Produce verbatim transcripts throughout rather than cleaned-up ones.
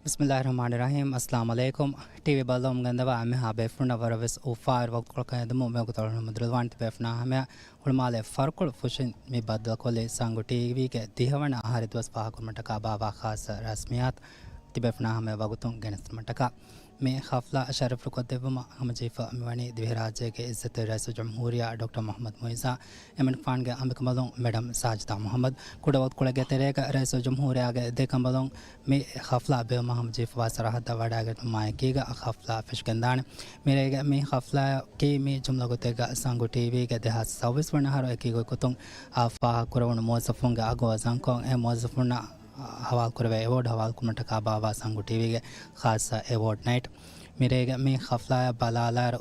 ބިސްމިއްލާހި ރަޙްމާނި ރަޙީމް. އައްސަލާމު ޢަލައިކުމް. ޓީވީ ބައްލަވަމުން ގެންދަވާ އެންމެހާ ބޭފުޅުންނަށް ވަރަށް ވެސް އުފާވެރި ވަގުތުކޮޅަކަށް އެދުމުން މިވަގުތު ހަމަ ދުރުލުވާން ތިބޭފުޅުންނާ ހަމަޔަށް ހުޅުމާލޭ ފަރުކޮޅު ފުށިން މި ބައްދަލުކޮށްލީ ސަނގު ޓީވީގެ ދިހަވަނަ އަހަރީ ދުވަސް ފާހަގަކުރުމަށްޓަކާ ބާވާ ޚާއްޞަ ރަސްމިއްޔާތު ތިބޭފުޅުންނާ ހަމަޔަށް ވަގުތުން ގެނެސްދިނުމަށްޓަކާ. މި ހަފްލާ ޝަރަފްކޮށްދެއްވުމަށް ހަމަޖެހިފަ މިވަނީ ދިވެހިރާއްޖޭގެ އިއްޒަތްތެރި ރައީސުލްޖުމްހޫރިއްޔާ ޑޮކްޓަރ މުޙައްމަދު މުޢިއްޒާ، އެމަނިކުފާނުގެ އަނބިކަނބަލުން މެޑަމް ސާޖިދާ މުޙައްމަދު. ކުޑަ ވަގުތުކޮޅެއްގެ ތެރޭގަ ރައީސުލްޖުމްހޫރިއްޔާގެ ދެކަނބަލުން މި ހަފްލާ ބޭއްވުމަށް ހަމަޖެހިފަވާ ސަރަހައްދަށް ވަޑައިގަތުމާއެކީގަ ހަފްލާ ފެށިގެންދާނެ. މިރޭގެ މި ހަފްލާއަކީ މި ޖުމްލަ ގޮތެއްގަ ސަނގު ޓީވީގެ ދެހާސް ސައުވީސް ވަނަ އަހަރު އެކި ގޮތްގޮތުން އާ ފާހަގަކުރެވުނު މުވައްޒަފުންގެ އަގު ވަޒަންކޮށް އެ މުވައްޒަފުންނަށް ހަވާލުކުރެވޭ އެވޯޑް ހަވާލުކުރުމަށްޓަކާ ބާއްވާ ސަނގު ޓީވީގެ ޚާއްޞަ އެވޯޑް ނައިޓް. މިރޭގެ މި ހަފްލާއަށް ބަލާލާއިރު،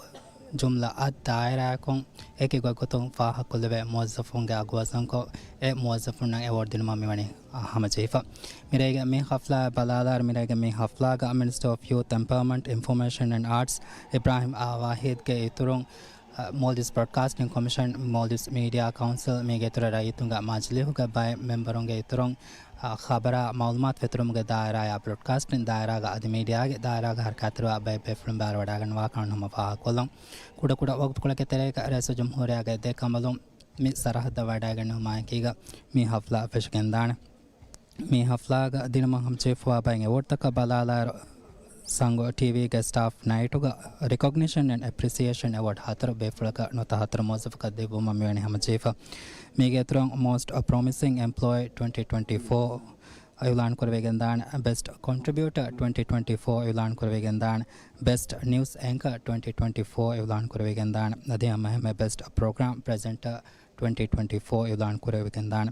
ޖުމްލަ އަށް ދާއިރާއަކުން އެކި ގޮތްގޮތުން ފާހަގަކޮށްލެވޭ މުވައްޒަފުންގެ އަގު ވަޒަންކޮށް، އެ މުވައްޒަފުންނަށް އެވޯޑް ދިނުމަށް މިވަނީ ހަމަޖެހިފަ. މިރޭގެ މި ހަފްލާއަށް ބަލާލާއިރު، މިރޭގެ މި ހަފްލާގަ މިނިސްޓަރ އޮފް ޔޫތު އެމްޕަވަރމަންޓް، އިންފޮމޭޝަން އެންޑް އާޓްސް އިބްރާހިމް އާ ވާހިދްގެ އިތުރުން، މޯލްޑިވްސް ބްރޯޑްކާސްޓިން ކޮމިޝަން، މޯލްޑިވްސް މީޑިއާ ކައުންސިލް، މީގެ އިތުރަށް ރައްޔިތުންގެ މަޖިލީހުގެ ބައެއް މެމްބަރުންގެ އިތުރުން، އާ، ޚަބަރާ މައުލޫމާތު ފެތުރުމުގެ ދާއިރާއާ، ބްރޯޑްކާސްޓިން ދާއިރާގަ އަދި މީޑިއާގެ ދާއިރާގަ ހަރަކާތްތެރިވާ ބައެއް ބޭފުޅުން ބައިވެރިވަޑައިގަންނަވާ ކަމަށް ހަމަ ފާހަގަކޮށްލަން. ކުޑަކުޑަ ވަގުތުކޮޅެއްގެ ތެރޭގަ ރައީސުލްޖުމްހޫރިއްޔާގެ ދެ ކަނބަލުން މި ސަރަހައްދަށް ވަޑައިގަންނަވުމާއެކީގަ މި ހަފްލާ ފެށިގެންދާނެ. މި ހަފްލާގަ ދިނުމަށް ހަމަޖެހިފަވާ ބައެއް އެވޯޑްތަކަށް ބަލާލާއިރު، ސަނގު ޓީވީގެ ސްޓާފް ނައިޓުގަ ރެކޮގްނިޝަން އެންޑް އެޕްރިސިއޭޝަން އެވޯޑް ހަތަރު ބޭފުޅަކަށް ނުވަތަ ހަތަރު މުވައްޒަފަކަށް ދެއްވުމަށް މިވަނީ ހަމަޖެހިފަ. މީގެ އިތުރުން މޯސްޓް ޕްރޮމިސިން އެމްޕްލޯއީ ޓްވެންޓީ ޓްވެންޓީ ފޯ އިޢުލާން ކުރެވިގެންދާނެ، ބެސްޓް ކޮންޓްރިބިއުޓަރ ޓްވެންޓީ ޓްވެންޓީ ފޯ އިޢުލާން ކުރެވިގެންދާނެ، ބެސްޓް ނިއުސް އެންކަރ ޓްވެންޓީ ޓްވެންޓީ ފޯ އިޢުލާން ކުރެވިގެންދާނެ. އަދި ހަމައެހެންމެ ބެސްޓް ޕްރޮގްރާމް ޕްރެޒެންޓަރ ޓްވެންޓީ ޓްވެންޓީ ފޯ އިޢުލާން ކުރެވިގެންދާނެ.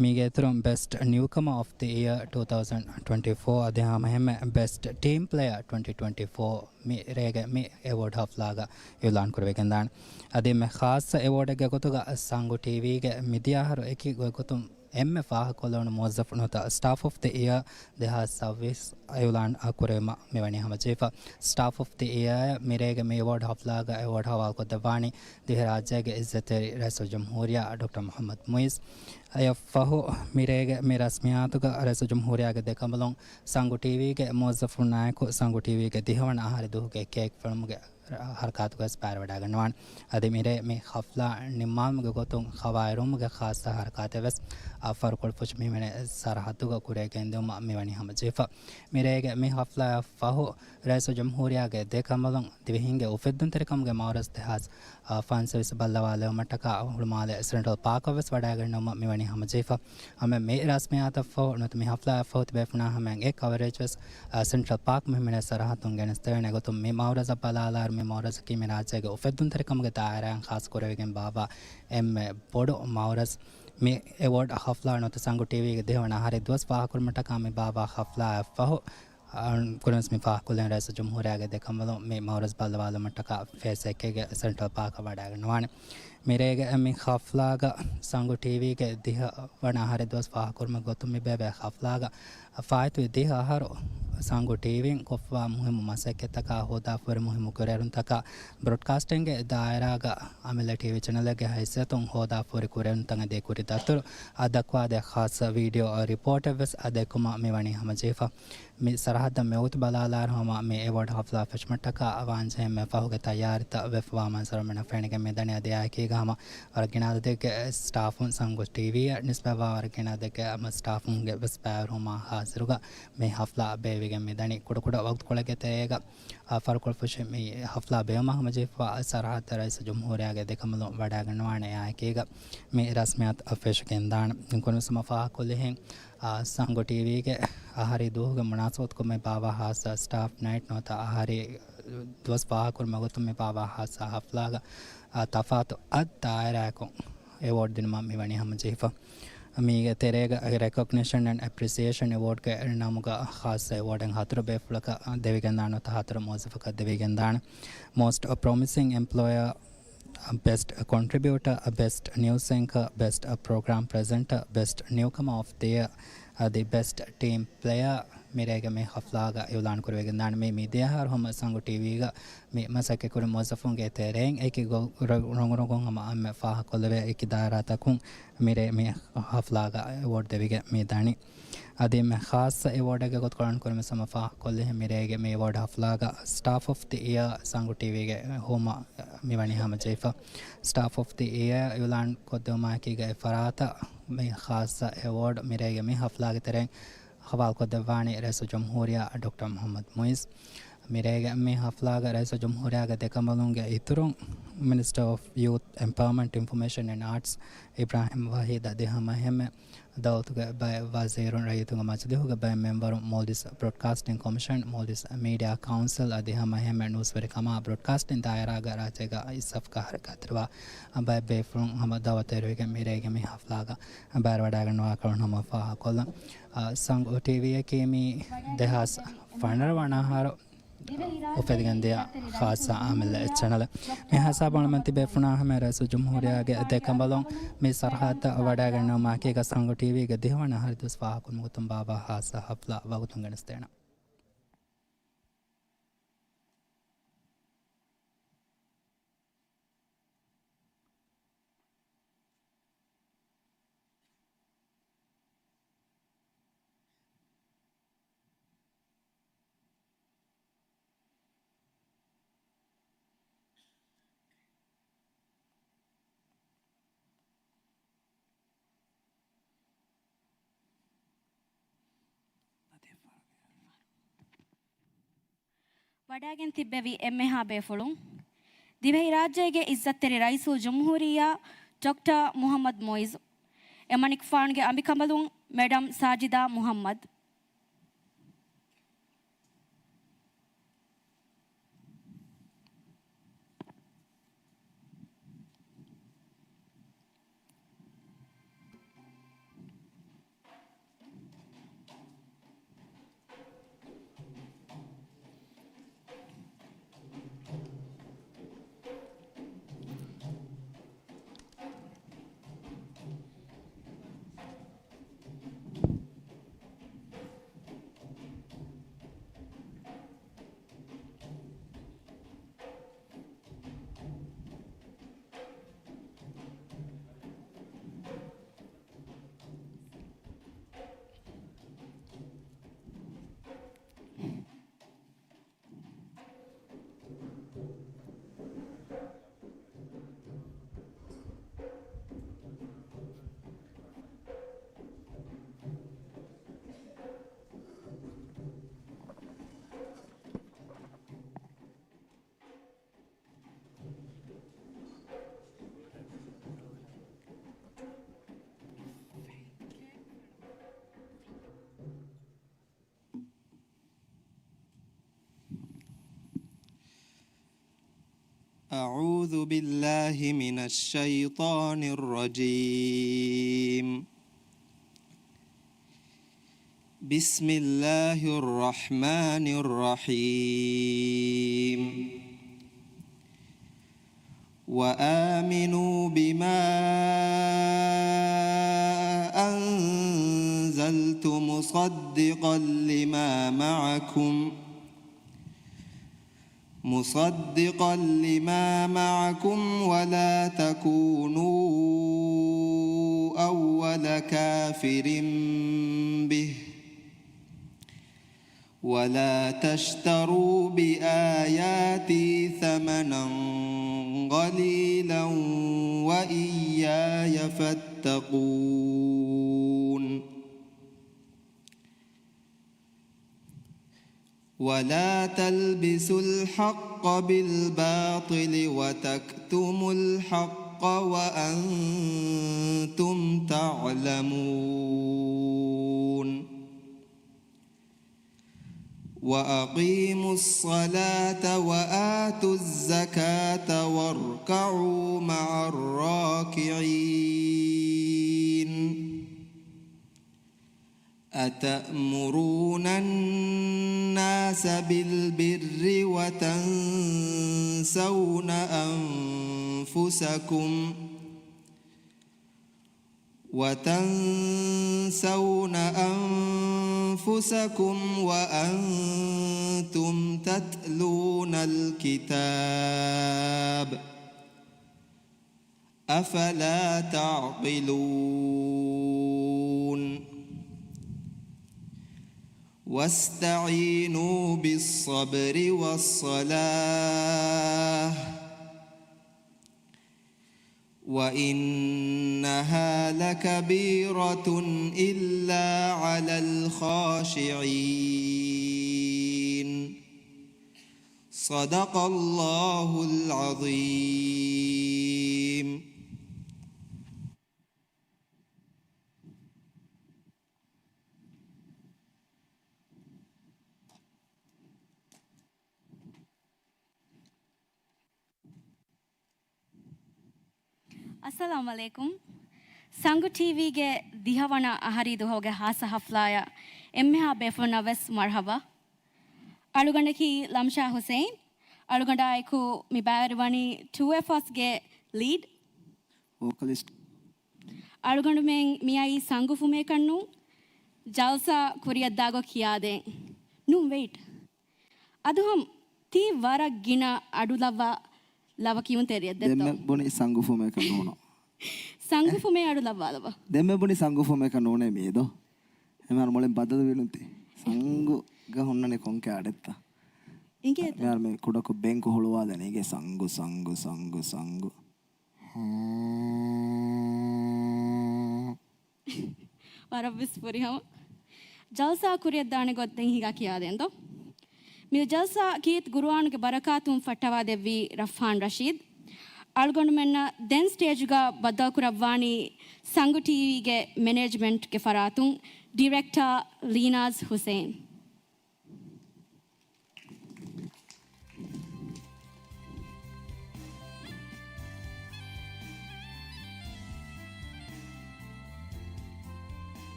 މީގެ އިތުރުން ބެސްޓް ނިއުކަމަ އޮފް ދަ އިޔަރ ޓޫ ތައުޒަންޑް ޓްވެންޓީ ފޯ އަދި ހަމައެހެންމެ ބެސްޓް ޓީމް ޕްލޭޔަރ ޓްވެންޓީ ޓްވެންޓީ ފޯ މި ރޭގެ މި އެވޯޑް ހަފްލާގަ އިޢުލާން ކުރެވިގެންދާނެ. އަދި މި ޚާއްޞަ އެވޯޑެއްގެ ގޮތުގަ ސަނގު ޓީވީގެ މިދިޔަ އަހަރު އެކި ގޮތްގޮތުން އެންމެ ފާހަގަކޮށްލެވުނު މުވައްޒަފު ނުވަތަ ސްޓާފް އޮފް ދަ އިޔަރ ދެހާސް ސައުވީސް އިޢުލާން ކުރެވުމަށް މިވަނީ ހަމަޖެހިފަ. ސްޓާފް އޮފް ދަ އިޔަރ މިރޭގެ މި އެވޯޑް ހަފްލާގަ އެވޯޑް ހަވާލުކޮށްދެއްވާނީ ދިވެހިރާއްޖޭގެ އިއްޒަތްތެރި ރައީސުލްޖުމްހޫރިއްޔާ ޑޮކްޓަރ މުޙައްމަދު މުޢިއްޒު. އެއަށްފަހު މިރޭގެ މި ރަސްމިއްޔާތުގަ ރައީސުލްޖުމްހޫރިއްޔާގެ ދެކަނބަލުން ސަނގު ޓީވީގެ މުވައްޒަފުންނާއެކު ސަނގު ޓީވީގެ ދިހަވަނަ އަހަރެއް ދުވަހުގެ ކޭކް ފެޅުމުގެ ހަރަކާތުގަވެސް ބައިވެރިވެވަޑައިގަންނަވާނެ. އަދި މިރޭ މި ހަފްލާ ނިންމާލުމުގެ ގޮތުން ޚަވާއިރުވުމުގެ ޚާއްޞަ ހަރަކާތެއް ވެސް އާ ފަރުކޮޅު ފުށި މިހިމެނޭ ސަރަހައްދުގަ ކުރިއަށް ގެންދިއުމަށް މިވަނީ ހަމަޖެހިފަ. މިރޭގެ މި ހަފްލާއަށް ފަހު ރައީސުލްޖުމްހޫރިއްޔާގެ ދެ ކަނބަލުން ދިވެހިންގެ އުފެއްދުންތެރިކަމުގެ މައުރަޒް ދެހާސް ފަންސަވީސް ބައްލަވާލެވުމަށްޓަކާ ހުޅުމާލެ ސެންޓްރަލް ޕާކަށް ވެސް ވަޑައިގަންނަވުމަށް މިވަނީ ހަމަޖެހިފަ. ހަމަ މި ރަސްމިއްޔާތަށްފަހު ނުވަތަ މި ހަފްލާއަށްފަހު ތިބޭފުޅުންނާ ހަމައަށް އެ ކަވަރޭޖް ވެސް ސެންޓްރަލް ޕާކް މިހިމެނޭ ސަރަހައްދުން ގެނެސްދެވޭނެ. އެގޮތުން މި މައުރަޒަށް ބަލާލާއިރު މި މައުރަޒަކީ މި ރާއްޖޭގެ އުފެއްދުންތެރިކަމުގެ ދާއިރާއިން ޚާއްޞަ ކުރެވިގެން ބާއްވާ އެންމެ ބޮޑު މައުރަޒް. މި އެވޯޑް ހަފްލާ ނުވަތަ ސަނގު ޓީވީގެ ދިހަވަނަ އަހަރެއް ދުވަސް ފާހަގަކުރުމަށްޓަކާ މި ބާއްވާ ހަފްލާއަށްފަހު އަން ކުރިންސް މި ފާހަގަކޮށްލިން ރައީސުލްޖުމްހޫރިއްޔާގެ ދެ ކަނބަލުން މި މައުރަޒް ބައްލަވާލުމަށްޓަކާ ފޭސް އެކެއްގެ ސެންޓްރަލް ޕާކަށް ވަޑައިގަންނަވާނެ. މިރޭގެ މި ހަފްލާގަ ސަނގު ޓީވީގެ ދިހަ ވަނަ އަހަރެއް ދުވަސް ފާހަގަކުރުމުގެ ގޮތުން މި ބޭބެ ހަފްލާގަ ފާއިތުވި ދިހަ އަހަރު ސަނގު ޓީވީން ކޮށްފަވާ މުހިއްމު މަސައްކަތްތަކާ ހޯދާފަހުރި މުހިއްމު ކުރިއެރުންތަކާ ބްރޯޑްކާސްޓިންގެ ދާއިރާގަ އަމިއްލަ ޓީވީ ޗެނަލެއްގެ ހައިސިއްޔަތުން ހޯދާފަހުރި ކުރިއެރުންތައް އެދޭ ކުރި ދަތުރު އަށް ދައްކަވާދޭ ޚާއްޞަ ވީޑިއޯ ރިޕޯޓެއް ވެސް އަދި ދެއްކުމަށް މިވަނީ ހަމަޖެހިފަ. މި ސަރަހައްދަށް މިވަގުތު ބަލާލާއިރު ހަމަ މި އެވޯޑް ހަފްލާ ފެށުމަށްޓަކާ ވާންޖެހޭ މި ފަހުގެ ތައްޔާރީތައް ވެފަވާ މަންޒަރު މިނަށް ފެނިގެން މިދަނީ. އަދި އެއާއެކީގަ ހަމަ ވަރަށް ގިނަ އަދަދެއްގެ ސްޓާފުން ސަނގު ޓީވީއަށް ނިސްބަތްވާ ވަރަށް ގިނަ އަދަދެއްގެ ހަމަ ސްޓާފުންގެ ވެސް ބައިވެރިވުމާ ހާޒިރުގަ މި ހަފްލާ ބޭއްވިގެން މިދަނީ. ކުޑަކުޑަ ވަގުތުކޮޅެއްގެ ތެރޭގަ އާ ފަރުކޮޅު ފުށި މި ހަފްލާ ބޭއްވުމަށް ހަމަޖެހިފަ ސަރަހައްދަށް ރައީސުލްޖުމްހޫރިއްޔާގެ ދެ ކަނބަލުން ވަޑައިގަންނަވާނެ. އެއާއެކީގަ މި ރަސްމިއްޔާތު ފެށިގެންދާނެ. ކުރިންސް މި ފާހަގަކޮށްލިހެން އާ، ސަނގު ޓީވީގެ އަހަރީ ދުވަހުގެ މުނާސަބަތުކޮށް މި ބާއްވާ ހާއްސަ ސްޓާފް ނައިޓް ނުވަތަ އަހަރީ ދުވަސް ފާހަގަކުރުމުގެ ގޮތުން މި ބާއްވާ ހާއްސަ ހަފްލާގަ، އާ، ތަފާތު އަށް ދާއިރާއަކުން އެވޯޑް ދިނުމަށް މިވަނީ ހަމަޖެހިފަ. މީގެ ތެރޭގަ ރެކޮގްނިޝަން އެންޑް އެޕްރިސިއޭޝަން އެވޯޑްގެ ނަމުގަ ޚާއްޞަ އެވޯޑެއް ހަތަރު ބޭފުޅަކަށް ދެވިގެންދާނެ ނުވަތަ ހަތަރު މުވައްޒަފަކަށް ދެވިގެންދާނެ. މޯސްޓް ޕްރޮމިސިން އެމްޕްލޯޔަރ، ބެސްޓް ކޮންޓްރިބިއުޓަރ، ބެސްޓް ނިއުސް އެންކަރ، ބެސްޓް ޕްރޮގްރާމް ޕްރެޒެންޓަރ، ބެސްޓް ނިއުކަމަ އޮފް ދަ އިޔަރ އަދި ބެސްޓް ޓީމް ޕްލޭޔަރ މިރޭގެ މި ހަފްލާގަ އިޢުލާން ކުރެވިގެންދާނެ. މި މިދިޔަ އަހަރު ހަމަ ސަނގު ޓީވީގަ މި މަސައްކަތްކުރި މުވައްޒަފުންގެ ތެރެއިން އެކި ގޮ-، ރޮ-، ރޮނގުރޮނގުން ހަމަ އެންމެ ފާހަގަކޮށްލެވޭ އެކި ދާއިރާތަކުން މިރޭ މި ހަފްލާގަ އެވޯޑް ދެވިގެން މި ދަނީ. އަދި އެންމެ ޚާއްޞަ އެވޯޑެއްގެ ގޮތުގަ އިޢުލާން ކުރުމަށް ހަމަ ފާހަގަކޮށްލި މިރޭގެ މި އެވޯޑް ހަފްލާގަ ސްޓާފް އޮފް ދަ އިޔާ ސަނގު ޓީވީގެ ހުވަމަށް މިވަނީ ހަމަޖެހިފަ. ސްޓާފް އޮފް ދަ އިޔާ އިޢުލާން ކޮށްދެވުމާއެކީގައި ފަރާތަށް މި ޚާއްޞަ އެވޯޑް މިރޭގެ މި ހަފްލާގެ ތެރެއިން ހަވާލުކޮށްދެއްވާނީ ރައީސުލްޖުމްހޫރިއްޔާ ޑޮކްޓަރ މުޙައްމަދު މުޢިއްޒު. މިރޭގެ މި ހަފްލާގަ ރައީސުލްޖުމްހޫރިއްޔާގެ ދެކަނބަލުންގެ އިތުރުން މިނިސްޓަރ އޮފް ޔޫތު އެމްޕަވަރމަންޓް، އިންފޮމޭޝަން އެންޑް އާޓްސް އިބްރާހިމް ވަހީދު އަދި ހަމައެހެންމެ ދައުލަތުގެ ބައެއް ވަޒީރުން، ރައްޔިތުންގެ މަޖިލީހުގެ ބައެއް މެންބަރުން، މޯލްޑިވްސް ބްރޯޑްކާސްޓިން ކޮމިޝަން، މޯލްޑިވްސް މީޑިއާ ކައުންސިލް އަދި ހަމައެހެންމެ ނޫސްވެރިކަމާ ބްރޯޑްކާސްޓިން ދާއިރާގެ ރާއްޖޭގަ އިސްސަފަކާ ހަރަކާތްތެރިވާ ބައެއް ބޭފުޅުން ހަމަ ދައުވަތު އެރުވިގެން މިރޭގެ މި ހަފްލާގަ ބައިވެރިވަޑައިގަންނަވާކަމަށް ހަމަ ފާހަގަކޮށްލަން. އާ، ސަނގު ޓީވީއަކީ މި ދެހާސް ފަނަރަ ވަނަ އަހަރު އުފެދިގެންދިޔަ ޚާއްޞަ އާމިލް ޗެނަލެއް. މި ހިސާބުން މަތި ބޭފުޅާ ހަމަ ރައީސުލްޖުމްހޫރިއްޔާގެ ދެކަނބަލުން މި ސަރަހައްދަށް ވަޑައިގަންނަވުމާއެކީގަ ސަނގު ޓީވީގެ ދިހަވަނަ އަހަރު ދުވަސް ފާހަގަކުރުމުގެ ގޮތުން ބާއްވާ ޚާއްޞަ ހަފްލާ ވަގުތުން ގެނެސްދޭނަން. ވަޑައިގެން ތިއްބެވި އެންމެހާ ބޭފުޅުން، ދިވެހިރާއްޖޭގެ އިއްޒަތްތެރި ރައީސުލްޖުމްހޫރިއްޔާ ޑޮކްޓަރ މުޙައްމަދު މުޢިއްޒު، އެމަނިކުފާނުގެ އަނބިކަނބަލުން މެޑަމް ސާޖިދާ މުޙައްމަދު. أعوذ بالله من الشيطان الرجيم. بسم الله الرحمن الرحيم. وآمنوا بما أنزلت مصدقا لما معكم، مصدقا لما معكم ولا تكونوا أول كافر به، ولا تشتروا بآياتي ثمنا قليلا وإياي فاتقون. ولا تلبسوا الحق بالباطل وتكتموا الحق وأنتم تعلمون. وأقيموا الصلاة وآتوا الزكاة واركعوا مع الراكعين. أتأمرون الناس بالبر وتنسون أنفسكم وتنسون أنفسكم وأنتم تتلون الكتاب أفلا تعقلون. واستعينوا بالصبر والصلاة وإنها لكبيرة إلا على الخاشعين. صدق الله العظيم. އައްސަލާމު ޢަލައިކުމް. ސަނގު ޓީވީގެ ދިހަވަނަ އަހަރީ ދުވަހުގެ ހާއްސަ ހަފްލާއަށް އެންމެހާ ބޭފުޅުންނަށް ވެސް މަރުޙަބާ. އަޅުގަނޑަކީ ލަމްޝާ ޙުސައިން. އަޅުގަނޑާއެކު މި ބައިވެރިވަނީ ޓޫ އެފް އެސްގެ ލީޑް ވޯކަލިސްޓް. އަޅުގަނޑުމެން މިއައީ ސަނގުފުމޭކަށް ނޫން، ޖަލްސާ ކުރިއަށްދާގޮތް ކިޔާދޭން. ނޫން ވެއިޓް. އަދުހަމް ތީ ވަރަށް ގިނަ އަޑު ލައްވާ ލަވަ ކިޔުންތެރިއެއް ދެއްތޯ؟ ދެންމެ ބުނި ސަނގުފުމޭކަށް ނޫނު. ސަނގުފުމޭ އަޑު ލައްވާލަބަ. ދެންމެ ބުނި ސަނގުފުމޭކަށް ނޫނޭ މީދޯ. އެމާރު މޮޅެން ބަދަލު ވިނުތި. ސަނގުގަ ހުންނަނީ ކޮންކެ އަޑެއްތަ؟ އިނގޭތަ؟ މިހާރު މި ކުޑަކޮށް ބޭންކު ހުޅުވާލަނީ އިނގޭ ސަނގު، ސަނގު، ސަނގު، ސަނގު. ހޫ. ވަރަށްވެސް ފުރިހަމަ. ޖަލްސާ ކުރިއަށްދާނެ ގޮތް ދެން ހިގާ ކިޔާދޭންދޯ. މި ޖަލްސާ ކީރިތި ގުރުއާނުގެ ބަރަކާތުން ފައްޓަވާ ދެއްވީ ރައްފާން ރަޝީދު. އަޅުގަނޑުމެންނަށް ދެން ސްޓޭޖުގަ ބައްދަލުކުރައްވާނީ ސަނގު ޓީވީގެ މެނޭޖްމަންޓްގެ ފަރާތުން ޑިރެކްޓާ ލީނާޒް ހުސެއިން.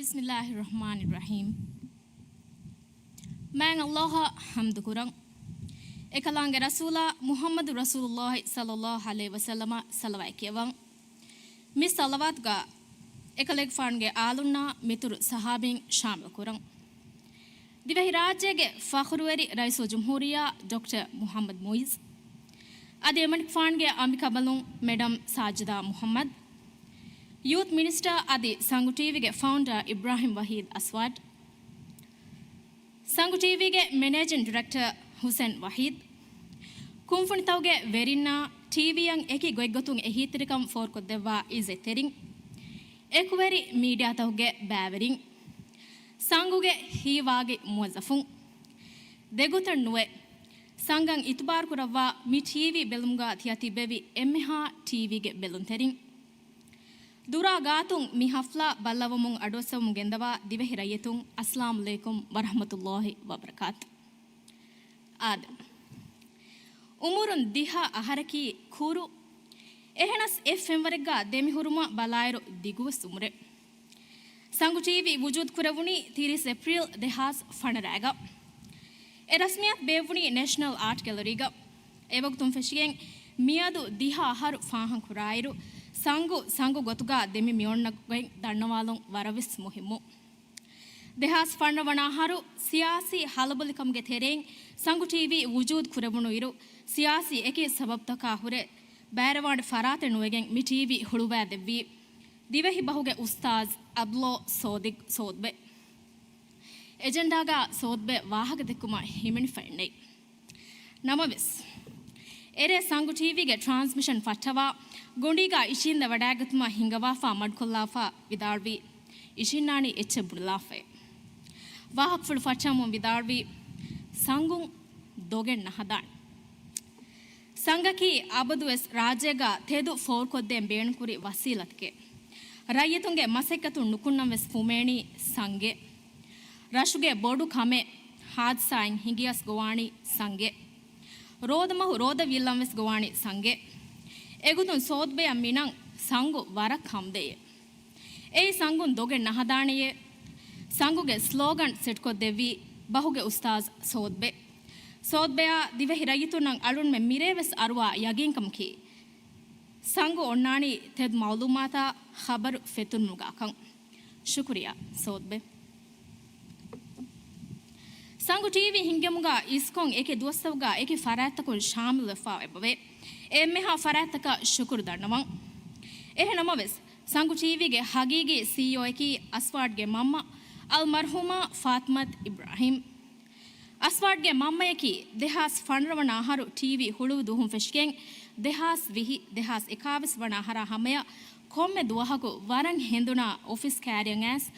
بسم الله الرحمن الرحيم. މާތް ﷲ އަށް ޙަމްދު ކުރަން. އެކަލާނގެ ރަސޫލާ މުޙައްމަދު ރަސޫލުﷲ ޞައްލަﷲ ޢަލައިހި ވަސައްލަމަށް ޞަލަވާތް ކިޔަވަން. މި ޞަލަވާތުގަ އެކަލޭގެފާނުގެ އާލުންނާ މިތުރު ޞަޙާބީން ޝާމިލު ކުރަން. ދިވެހިރާއްޖޭގެ ފަޚުރުވެރި ރައީސުލްޖުމްހޫރިއްޔާ ޑޮކްޓަރ މުޙައްމަދު މުޢިއްޒު، އަދި އެމަނިކުފާނުގެ އަނބިކަނބަލުން މެޑަމް ސާޖިދާ މުޙައްމަދު، ޔޫތު މިނިސްޓަރ އަދި ސަނގު ޓީވީގެ ފައުންޑަރ އިބްރާހިމް ވަޙީދު އަސްވާޑް، ސަނގު ޓީވީގެ މެނޭޖިން ޑިރެކްޓަރ ހުސެން ވަޙީދު، ކުންފުނިތަކުގެ ވެރިންނާ ޓީވީއަށް އެކި ގޮތްގޮތުން އެހީތެރިކަން ފޯރުކޮށްދެއްވާ އިއްޒަތްތެރިން، އެކުވެރި މީޑިއާތަކުގެ ބައިވެރިން، ސަނގުގެ ހީވާގި މުވައްޒަފުން، ދެގޮތަށް ނުވެ، ސަނގަށް އިތުބާރު ކުރައްވާ މި ޓީވީ ބެލުމުގަ ތިޔަ ތިއްބެވި އެންމެހާ ޓީވީގެ ބެލުންތެރިން. ދުރާ ގާތުން މި ޙަފްލާ ބައްލަވަމުން އަޑުއައްސަވަމުން ގެންދަވާ ދިވެހި ރައްޔިތުން، އައްސަލާމު ޢަލައިކުމް ވަރަޙްމަތުﷲ ވަބަރަކާތު. އާދެ، އުމުރުން ދިހަ އަހަރަކީ ކުރު، އެހެނަސް އެއް ފެންވަރެއްގަ ދެމިހުރުމަށް ބަލާއިރު ދިގުވެސް އުމުރެއް. ސަނގު ޓީވީ ވުޖޫދު ކުރެވުނީ ތިރީސް އޭޕްރީލް ދެހާސް ފަނަރައިގަ. އެ ރަސްމިއްޔާތު ބޭއްވުނީ ނޭޝަނަލް އާޓް ގެލަރީގަ. އެވަގުތުން ފެށިގެން މިއަދު ދިހަ އަހަރު ފާހަގަކުރާއިރު، ސަނގު، ސަނގު ގޮތުގަ ދެމި މިއޮންނަ ގޮތް ދަންނަވާލުން ވަރަށްވެސް މުހިއްމު. ދެހާސް ފަންރަ ވަނަ އަހަރު ސިޔާސީ ހަލަބޮލިކަމުގެ ތެރެއިން ސަނގު ޓީވީ ވުޖޫދު ކުރެވުނުއިރު، ސިޔާސީ އެކި ސަބަބުތަކާ ހުރެ ބައިވެރިވާނެ ފަރާތެއް ނުވެގެން މި ޓީވީ ހުޅުވައިދެއްވީ ދިވެހި ބަހުގެ އުސްތާޒް އަބްލޯ ސޯދިގް ސޯދްބެ. އެޖެންޑާގަ ސޯދްބެ ވާހަކަދެއްކުމަށް ހިމެނިފައެއްނެތް. ނަމަވެސް، އެރޭ ސަނގު ޓީވީގެ ޓްރާންސްމިޝަން ފައްޓަވާ، ގޮނޑީގަ އިށީނދެ ވަޑައިގަތުމަށް ހިނގަވާފަ މަޑުކޮށްލާފަ ވިދާޅުވީ، އިށީންނާނީ އެއްޗެއް ބުނެލާފައޭ. ވާހަކަފުޅު ފައްޓަވަމުން ވިދާޅުވީ، ސަނގުން ދޮގެއް ނަހަދާނެ. ސަނގަކީ އަބަދުވެސް ރާއްޖޭގަ ތެދު ފޯރުކޮށްދޭން ބޭނުންކުރި ވަސީލަތެކޭ. ރައްޔިތުންގެ މަސައްކަތުން ނުކުންނަން ވެސް ފުމޭނީ ސަނގެއް. ރަށުގެ ބޮޑު ކަމެއް ހާދިސާއެއް ހިނގިޔަސް ގޮވާނީ ސަނގެއް. ރޯދަމަހު ރޯދަ ވީއްލަން ވެސް ގޮވާނީ ސަނގެއް. އެގޮތުން ސޯދްބެއަށް މިނަން ސަނގު ވަރަށް ކަންދޭއޭ. އެއީ ސަނގުން ދޮގެއް ނަހަދާނެޔޭ. ސަނގުގެ ސްލޯގަން ސެޓްކޮށްދެއްވީ ބަހުގެ އުސްތާޒް ސޯދްބެ. ސޯދްބެއާ ދިވެހި ރައްޔިތުންނަށް އަޅުންމެ މިރޭވެސް އަރުވާ ޔަގީންކަމަކީ، ސަނގު އޮންނާނީ ތެދު މައުލޫމާތާ ޚަބަރު ފެތުނުމުގާކަން. ޝުކުރިއްޔާ ސޯދްބެ. ސަނގު ޓީވީ ހިންގެމުގަ އިސްކޮށް އެކި ދުވަސްތަކުގަ އެކި ފަރާތްތަކުން ޝާމިލުވެފަ އެބަވޭ. އެ އެންމެހާ ފަރާތްތަކަށް ޝުކުރު ދަންނަވަން. އެހެން ނަމަވެސް، ސަނގު ޓީވީގެ ހަގީގީ ސީއީއޯއަކީ އަސްވާޑްގެ މަންމަ އަލްމަރްހޫމާ ފާތިމަތް އިބްރާހިމް. އަސްވާޑްގެ މަންމަޔަކީ ދެހާސް ފަނަރަ ވަނަ އަހަރު ޓީވީ ހުޅުވި ދުވަހުން ފެށިގެން ދެހާސް ވިހި، ދެހާސް އެކާވީސް ވަނަ އަހަރާ ހަމަޔަށް ކޮންމެ ދުވަހަކު ވަރަށް ހެނދުނާ އޮފީސް ކާރިޔަށް އައިސް،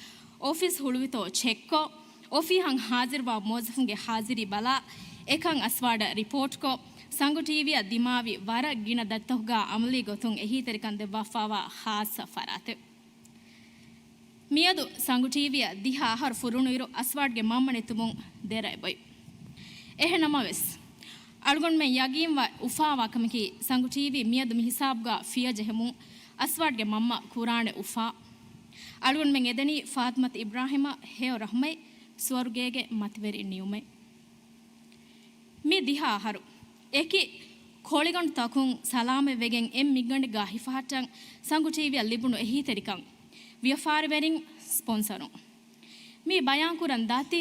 އޮފީސް ހުޅުވިތޯ ޗެކްކޮށް، އޮފީހަށް ހާޒިރުވާ މުވައްޒަފުންގެ ހާޒިރީ ބަލާ، އެކަން އަސްވާޑަށް ރިޕޯޓްކޮށް، ސަނގު ޓީވީއަށް ދިމާވި ވަރަށް ގިނަ ދަތިތަކުގަ އަމަލީ ގޮތުން އެހީތެރިކަން ދެއްވާފައިވާ ޚާއްޞަ ފަރާތެއް. މިއަދު ސަނގު ޓީވީއަށް ދިހަ އަހަރު ފުރުނުއިރު އަސްވާޑްގެ މަންމަ ނެތުމުން ދެރަ އެބޮތް. އެހެން ނަމަވެސް، އަޅުގަނޑުމެން ޔަގީންވާ އުފާވާ ކަމަކީ، ސަނގު ޓީވީ މިއަދު މި ހިސާބުގަ ފިޔަ ޖެހެމުން އަސްވާޑްގެ މަންމަ ކުރާނެ އުފާ. އަޅުގަނޑުމެން އެދެނީ ފާތިމަތު އިބްރާހިމަށް ހެޔޮ ރަޙްމަތް، ސުވަރުގޭގެ މަތިވެރި ނިއުމަތް. މި ދިހަ އަހަރު އެކި ކޮޅިގަނޑު ތަކުން ސަލާމަތްވެގެން އެއް މިންގަނޑެއްގަ ހިފަހައްޓަން ސަނގު ޓީވީއަށް ލިބުނު އެހީތެރިކަން ވިޔަފާރިވެރިން، ސްޕޮންސަރުން. މީ ބަޔާންކުރަން ދަތި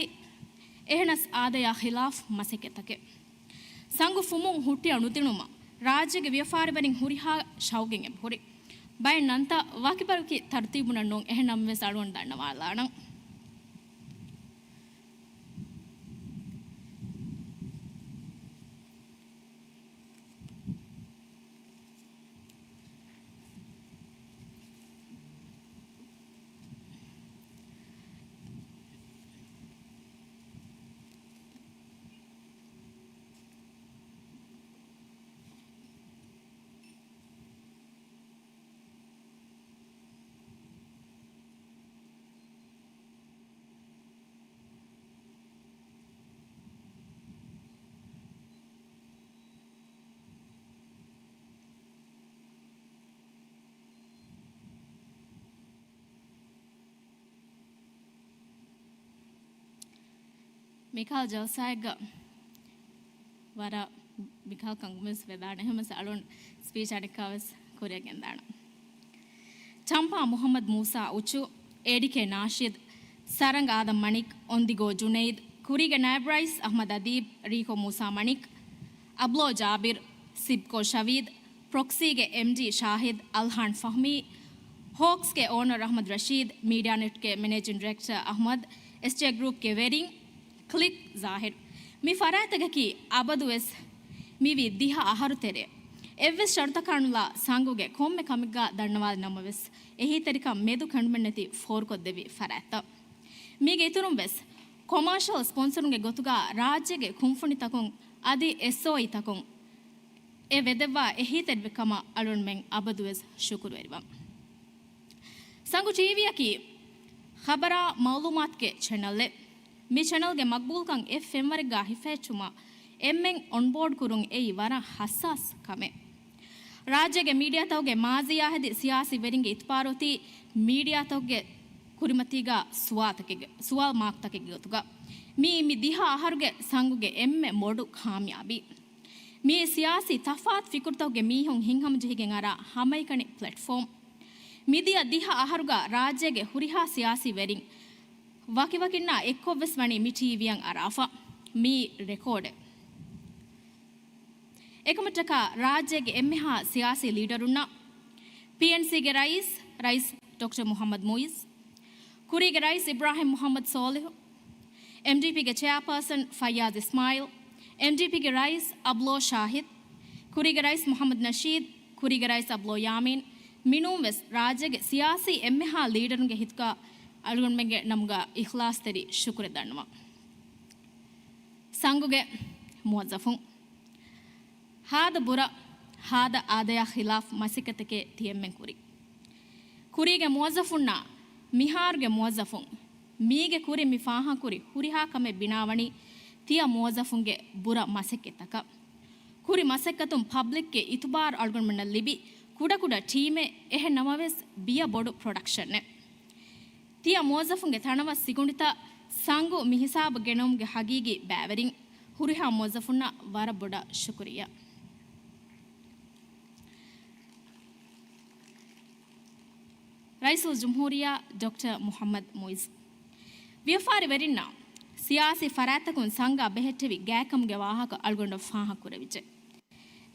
އެހެނަސް އާދަޔާ ޚިލާފް މަސައްކަތްތަކެއް. ސަނގު ފުމުން ހުއްޓިއަށް ނުދިނުމަށް ރާއްޖޭގެ ވިޔަފާރިވެރިން ހުރިހާ ޝައުގެއް އެބަހުރި. ބައެއް ނަންތައް ވަކިވަކި ތަރުތީބުންނަށް ނޫން، އެހެން ނަމަވެސް އަޅުގަނޑު ދަންނަވާލާނަން. މިކަހަލަ ޖަލްސާއެއްގަ ވަރަށް މިކަހަލަ ކަންކަމެއް ވެދާނެ. އެހެންވެސް އަޅުން ސްޕީޗް އަނެއްކާވެސް ކުރިއަށް ގެންދާނަން. ޗަމްޕާ މުޙައްމަދު މޫސާ އުޗު، އޭޑީކޭ ނާޝިދު، ސަރަނގ އާދަމް މަނިކް، އޮންދިގޯ ޖުނައިދު، ކުރީގެ ނައިބް ރައީސް އަޙްމަދު އަދީބް، ރީކޯ މޫސާ މަނިކް، އަބްލޯ ޖާބިރު، ސިބްކޯ ޝަވީދު، ޕްރޮކްސީގެ އެމްޑީ ޝާހިދު، އަލްހާން ފަހްމީ، ހޯކްސްގެ އޯނަރު އަޙްމަދު ރަޝީދު، މީޑިއާ ނެޓްގެ މެނޭޖިން ޑިރެކްޓަރ އަޙްމަދު، އެސްޖޭ ގްރޫޕްގެ ވެރިން، ކްލިކް ޒާހިރު. މި ފަރާތްތަކަކީ އަބަދުވެސް މިވީ ދިހަ އަހަރު ތެރޭ. އެއްވެސް ޝަރުތަކާނުލާ ސަނގުގެ ކޮންމެ ކަމެއްގަ ދަންނަވާލި ނަމަވެސް، އެހީތެރިކަން މެދު ކަނޑުމެއްނެތި ފޯރުކޮށްދެއްވި ފަރާތްތައް. މީގެ އިތުރުން ވެސް، ކޮމާޝަލް ސްޕޮންސަރުންގެ ގޮތުގަ ރާއްޖޭގެ ކުންފުނިތަކުން އަދި އެސްއޯއީތަކުން އެ ވެދެއްވާ އެހީތެރިކަމަށް އަޅުގަނޑުމެން އަބަދުވެސް ޝުކުރުވެރިވަން. ސަނގު ޓީވީއަކީ ޚަބަރާ މައުލޫމާތުގެ ޗެނަލެއް. މި ޗެނަލްގެ މަގްބޫލްކަން އެއް ފެންވަރެއްގަ ހިފަހެއްޗުމަށް އެންމެން އޮންބޯޑް ކުރުން އެއީ ވަރަށް ހައްސާސް ކަމެއް. ރާއްޖޭގެ މީޑިއާތަކުގެ މާޒީއާ ހެދި ސިޔާސީ ވެރިންގެ އިތުބާރު އޮތީ މީޑިއާތަކުގެ ކުރިމަތީގަ ސުވާލުތަކެއްގެ، ސުވާލު މާކްތަކެއްގެ ގޮތުގަ. މިއީ މި ދިހަ އަހަރުގެ ސަނގުގެ އެންމެ ބޮޑު ކާމިޔާބީ. މިއީ ސިޔާސީ ތަފާތު ފިކުރުތަކުގެ މީހުން ހިތްހަމަޖެހިގެން އަރާ ހަމައެކަނި ޕްލެޓްފޯމް. މިދިޔަ ދިހަ އަހަރުގަ ރާއްޖޭގެ ހުރިހާ ސިޔާސީ ވެރިން ވަކިވަކިންނާ އެއްކޮށްވެސް ވަނީ މި ޓީވީއަށް އަރާފަ. މިއީ ރެކޯޑެއް. އެކަމަށްޓަކާ ރާއްޖޭގެ އެންމެހާ ސިޔާސީ ލީޑަރުންނަށް، ޕީއެންސީގެ ރައީސް، ރައީސް ޑޮކްޓަރ މުޙައްމަދު މުޢިއްޒު، ކުރީގެ ރައީސް އިބްރާހިމް މުޙައްމަދު ސޯލިހު، އެމްޑީޕީގެ ޗެއާޕާސަން ފައްޔާޒް އިސްމާޢީލް، އެމްޑީޕީގެ ރައީސް އަބްލޯ ޝާހިދު، ކުރީގެ ރައީސް މުޙައްމަދު ނަޝީދު، ކުރީގެ ރައީސް އަބްލޯ ޔާމީން، މިނޫންވެސް ރާއްޖޭގެ ސިޔާސީ އެންމެހާ ލީޑަރުންގެ ހިތުގަ އަޅުގަނޑުމެންގެ ނަމުގަ އިޚްލާޞްތެރި ޝުކުރެއް ދަންނަވަން. ސަނގުގެ މުވައްޒަފުން. ހާދަ ބުރަ، ހާދަ އާދަޔާ ޚިލާފް މަސައްކަތެކޭ ތިޔައެންމެން ކުރީ. ކުރީގެ މުވައްޒަފުންނާ މިހާރުގެ މުވައްޒަފުން މީގެ ކުރިން މި ފާހަގަކުރި ހުރިހާ ކަމެއް ބިނާވަނީ ތިޔަ މުވައްޒަފުންގެ ބުރަ މަސައްކަތްތަކަށް. ކުރި މަސައްކަތުން ޕަބްލިކްގެ އިތުބާރު އަޅުގަނޑުމެންނަށް ލިބި ކުޑަކުޑަ ޓީމެއް، އެހެން ނަމަވެސް ބިޔަ ބޮޑު ޕްރޮޑަކްޝަނެއް. ތިޔަ މުވައްޒަފުންގެ ތަނަވަސް ސިކުނޑިތައް ސަނގު މި ހިސާބަށް ގެނައުމުގެ ހަގީގީ ބައިވެރިން ހުރިހާ މުވައްޒަފުންނަށް ވަރަށް ބޮޑަށް ޝުކުރިއްޔާ. ރައީސުލްޖުމްހޫރިއްޔާ ޑޮކްޓަރ މުޙައްމަދު މުޢިއްޒު، ވިޔަފާރިވެރިންނަށް ސިޔާސީ ފަރާތްތަކުން ސަނގާ ބެހެއްޓެވި ގާތްކަމުގެ ވާހަކަ އަޅުގަނޑަށް ފާހަގަކުރެވިއްޖެ.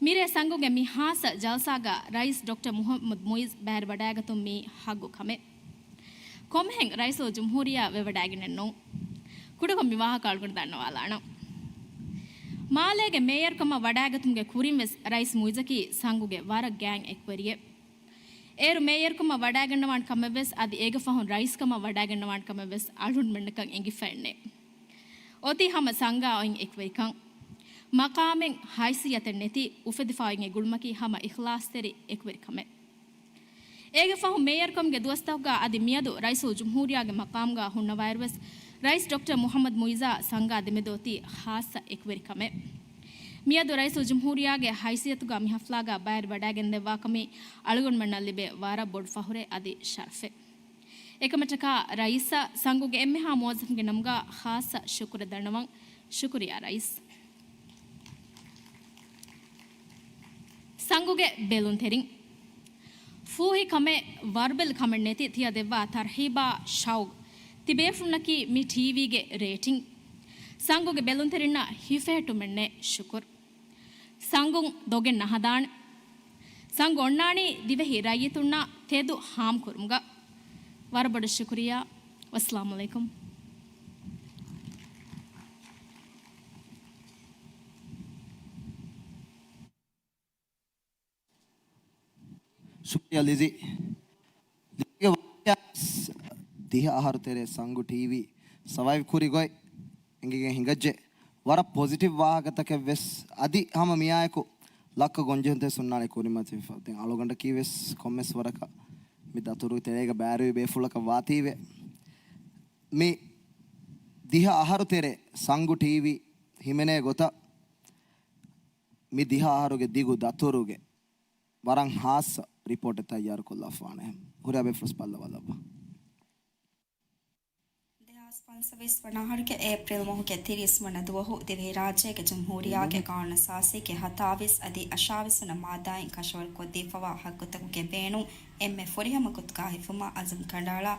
މިރޭ ސަނގުގެ މި ހާއްސަ ޖަލްސާގަ ރައީސް ޑޮކްޓަރ މުހައްމަދު މުއިޒް ބައިވެރިވަޑައިގަތުން މީ ހައްގު ކަމެއް. ކޮންމެހެން ރައީސުލްޖުމްހޫރިއްޔާ ވެވަޑައިގެނެއް ނޫން. ކުޑަކޮށް މި ވާހަކަ އަޅުގަނޑު ދަންނަވާލާނަން. މާލޭގެ މޭޔަރުކަމަށް ވަޑައިގަތުމުގެ ކުރިން ވެސް ރައީސް މުއިޒަކީ ސަނގުގެ ވަރަށް ގާތް އެކުވެރިއެއް. އޭރު މޭޔަރުކަމަށް ވަޑައިގަންނަވާނެ ކަމެއް ވެސް އަދި އޭގެ ފަހުން ރައީސްކަމަށް ވަޑައިގަންނަވާނެ ކަމެއް ވެސް އަޅުގަނޑުމެންނަކަށް އެނގިފައެއް ނެތް. އޮތީ ހަމަ ސަނގާ އޮތް އެކުވެރިކަން. މަޤާމެއް ހައިސިއްޔަތެއް ނެތި އުފެދިފައި އޮތް ގުޅުމަކީ ހަމަ އިޚްލާޞްތެރި އެކުވެރިކަމެއް. އޭގެ ފަހު މޭޔަރުކަމުގެ ދުވަސްތަކުގަ އަދި މިއަދު ރައީސުލްޖުމްހޫރިއްޔާގެ މަޤާމުގަ ހުންނަވާއިރު ވެސް ރައީސް ޑޮކްޓަރ މުޙައްމަދު މުއިޒާ ސަނގާ ދެމެދު އޮތީ ޚާއްޞަ އެކުވެރިކަމެއް. މިއަދު ރައީސުލްޖުމްހޫރިއްޔާގެ ހައިސިއްޔަތުގަ މި ޙަފްލާގަ ބައިވެރިވަޑައިގެންދެއްވާކަމީ އަޅުގަނޑުމެންނަށް ލިބޭ ވަރަށް ބޮޑު ފަޚުރެއް އަދި ޝަރަފެއް. އެކަމަށްޓަކާ ރައީސަށް ސަނގުގެ އެންމެހާ މުވައްޒަފުންގެ ނަމުގަ ޚާއްޞަ ޝުކުރެއް ދަންނަވަން. ޝުކުރިއްޔާ ރައީސް. ސަނގުގެ ބެލުންތެރިން. ފޫހި ކަމެއް، ވަރުބެލި ކަމެއް ނެތި ތިޔަ ދެއްވާ ތަރްހީބާ ޝައުގު. ތިބޭފުޅުންނަކީ މި ޓީވީގެ ރޭޓިން. ސަނގުގެ ބެލުންތެރިންނަށް ހިފެހެއްޓުމެއްނެއް ޝުކުރު. ސަނގުން ދޮގެއް ނަހަދާނެ. ސަނގު އޮންނާނީ ދިވެހި ރައްޔިތުންނަށް ތެދު ހާމަކުރުމުގަ. ވަރަށް ބޮޑަށް ޝުކުރިއްޔާ. ވައްސަލާމު ޢަލައިކުމް. ޝުކުރިއްޔާ ލިޒީ. ލިޒީގެ ވާހަކަ ދިހަ އަހަރު ތެރޭ ސަނގު ޓީވީ ސަވައިވް ކުރި ގޮތް އެނގިގެން ހިނގައްޖެ. ވަރަށް ޕޮޒިޓިވް ވާހަކަތަކެއް ވެސް އަދި ހަމަ މިއާއެކު ލައްކަ ގޮންޖެހުންތައް ހުންނާނެ ކުރިމަތިވެފަ. ދެން އަޅުގަނޑަކީ ވެސް ކޮންމެސް ވަރަކަށް މި ދަތުރު ތެރޭގަ ބައިވެރިވި ބޭފުޅަކަށް ވާތީވެ. މި ދިހަ އަހަރު ތެރޭ ސަނގު ޓީވީ ހިމެނޭ ގޮތަށް މި ދިހަ އަހަރުގެ ދިގު ދަތުރުގެ ވަރަށް ހާއްސަ ރިޕޯޓެއް ތައްޔާރުކޮށްލާފާނެ. ހުރިހާ ބޭފުޅުން ބައްލަވާލައްވާ. ދެހާސް ފަންސަވީސް ވަނަ އަހަރުގެ އޭޕްރީލް މަހުގެ ތިރީސް ވަނަ ދުވަހު ދިވެހިރާއްޖޭގެ ޖުމްހޫރިއްޔާގެ ގާނޫނުއަސާސީގެ ހަތާވީސް އަދި އަށާވީސް ވަނަ މާއްދާއިން ކަށަވަރުކޮށްދީފަވާ ހައްގުތަކުގެ ބޭނުން އެންމެ ފުރިހަމަ ގޮތުގަ ހިފުމަށް އަޒުމް ކަނޑައަޅާ،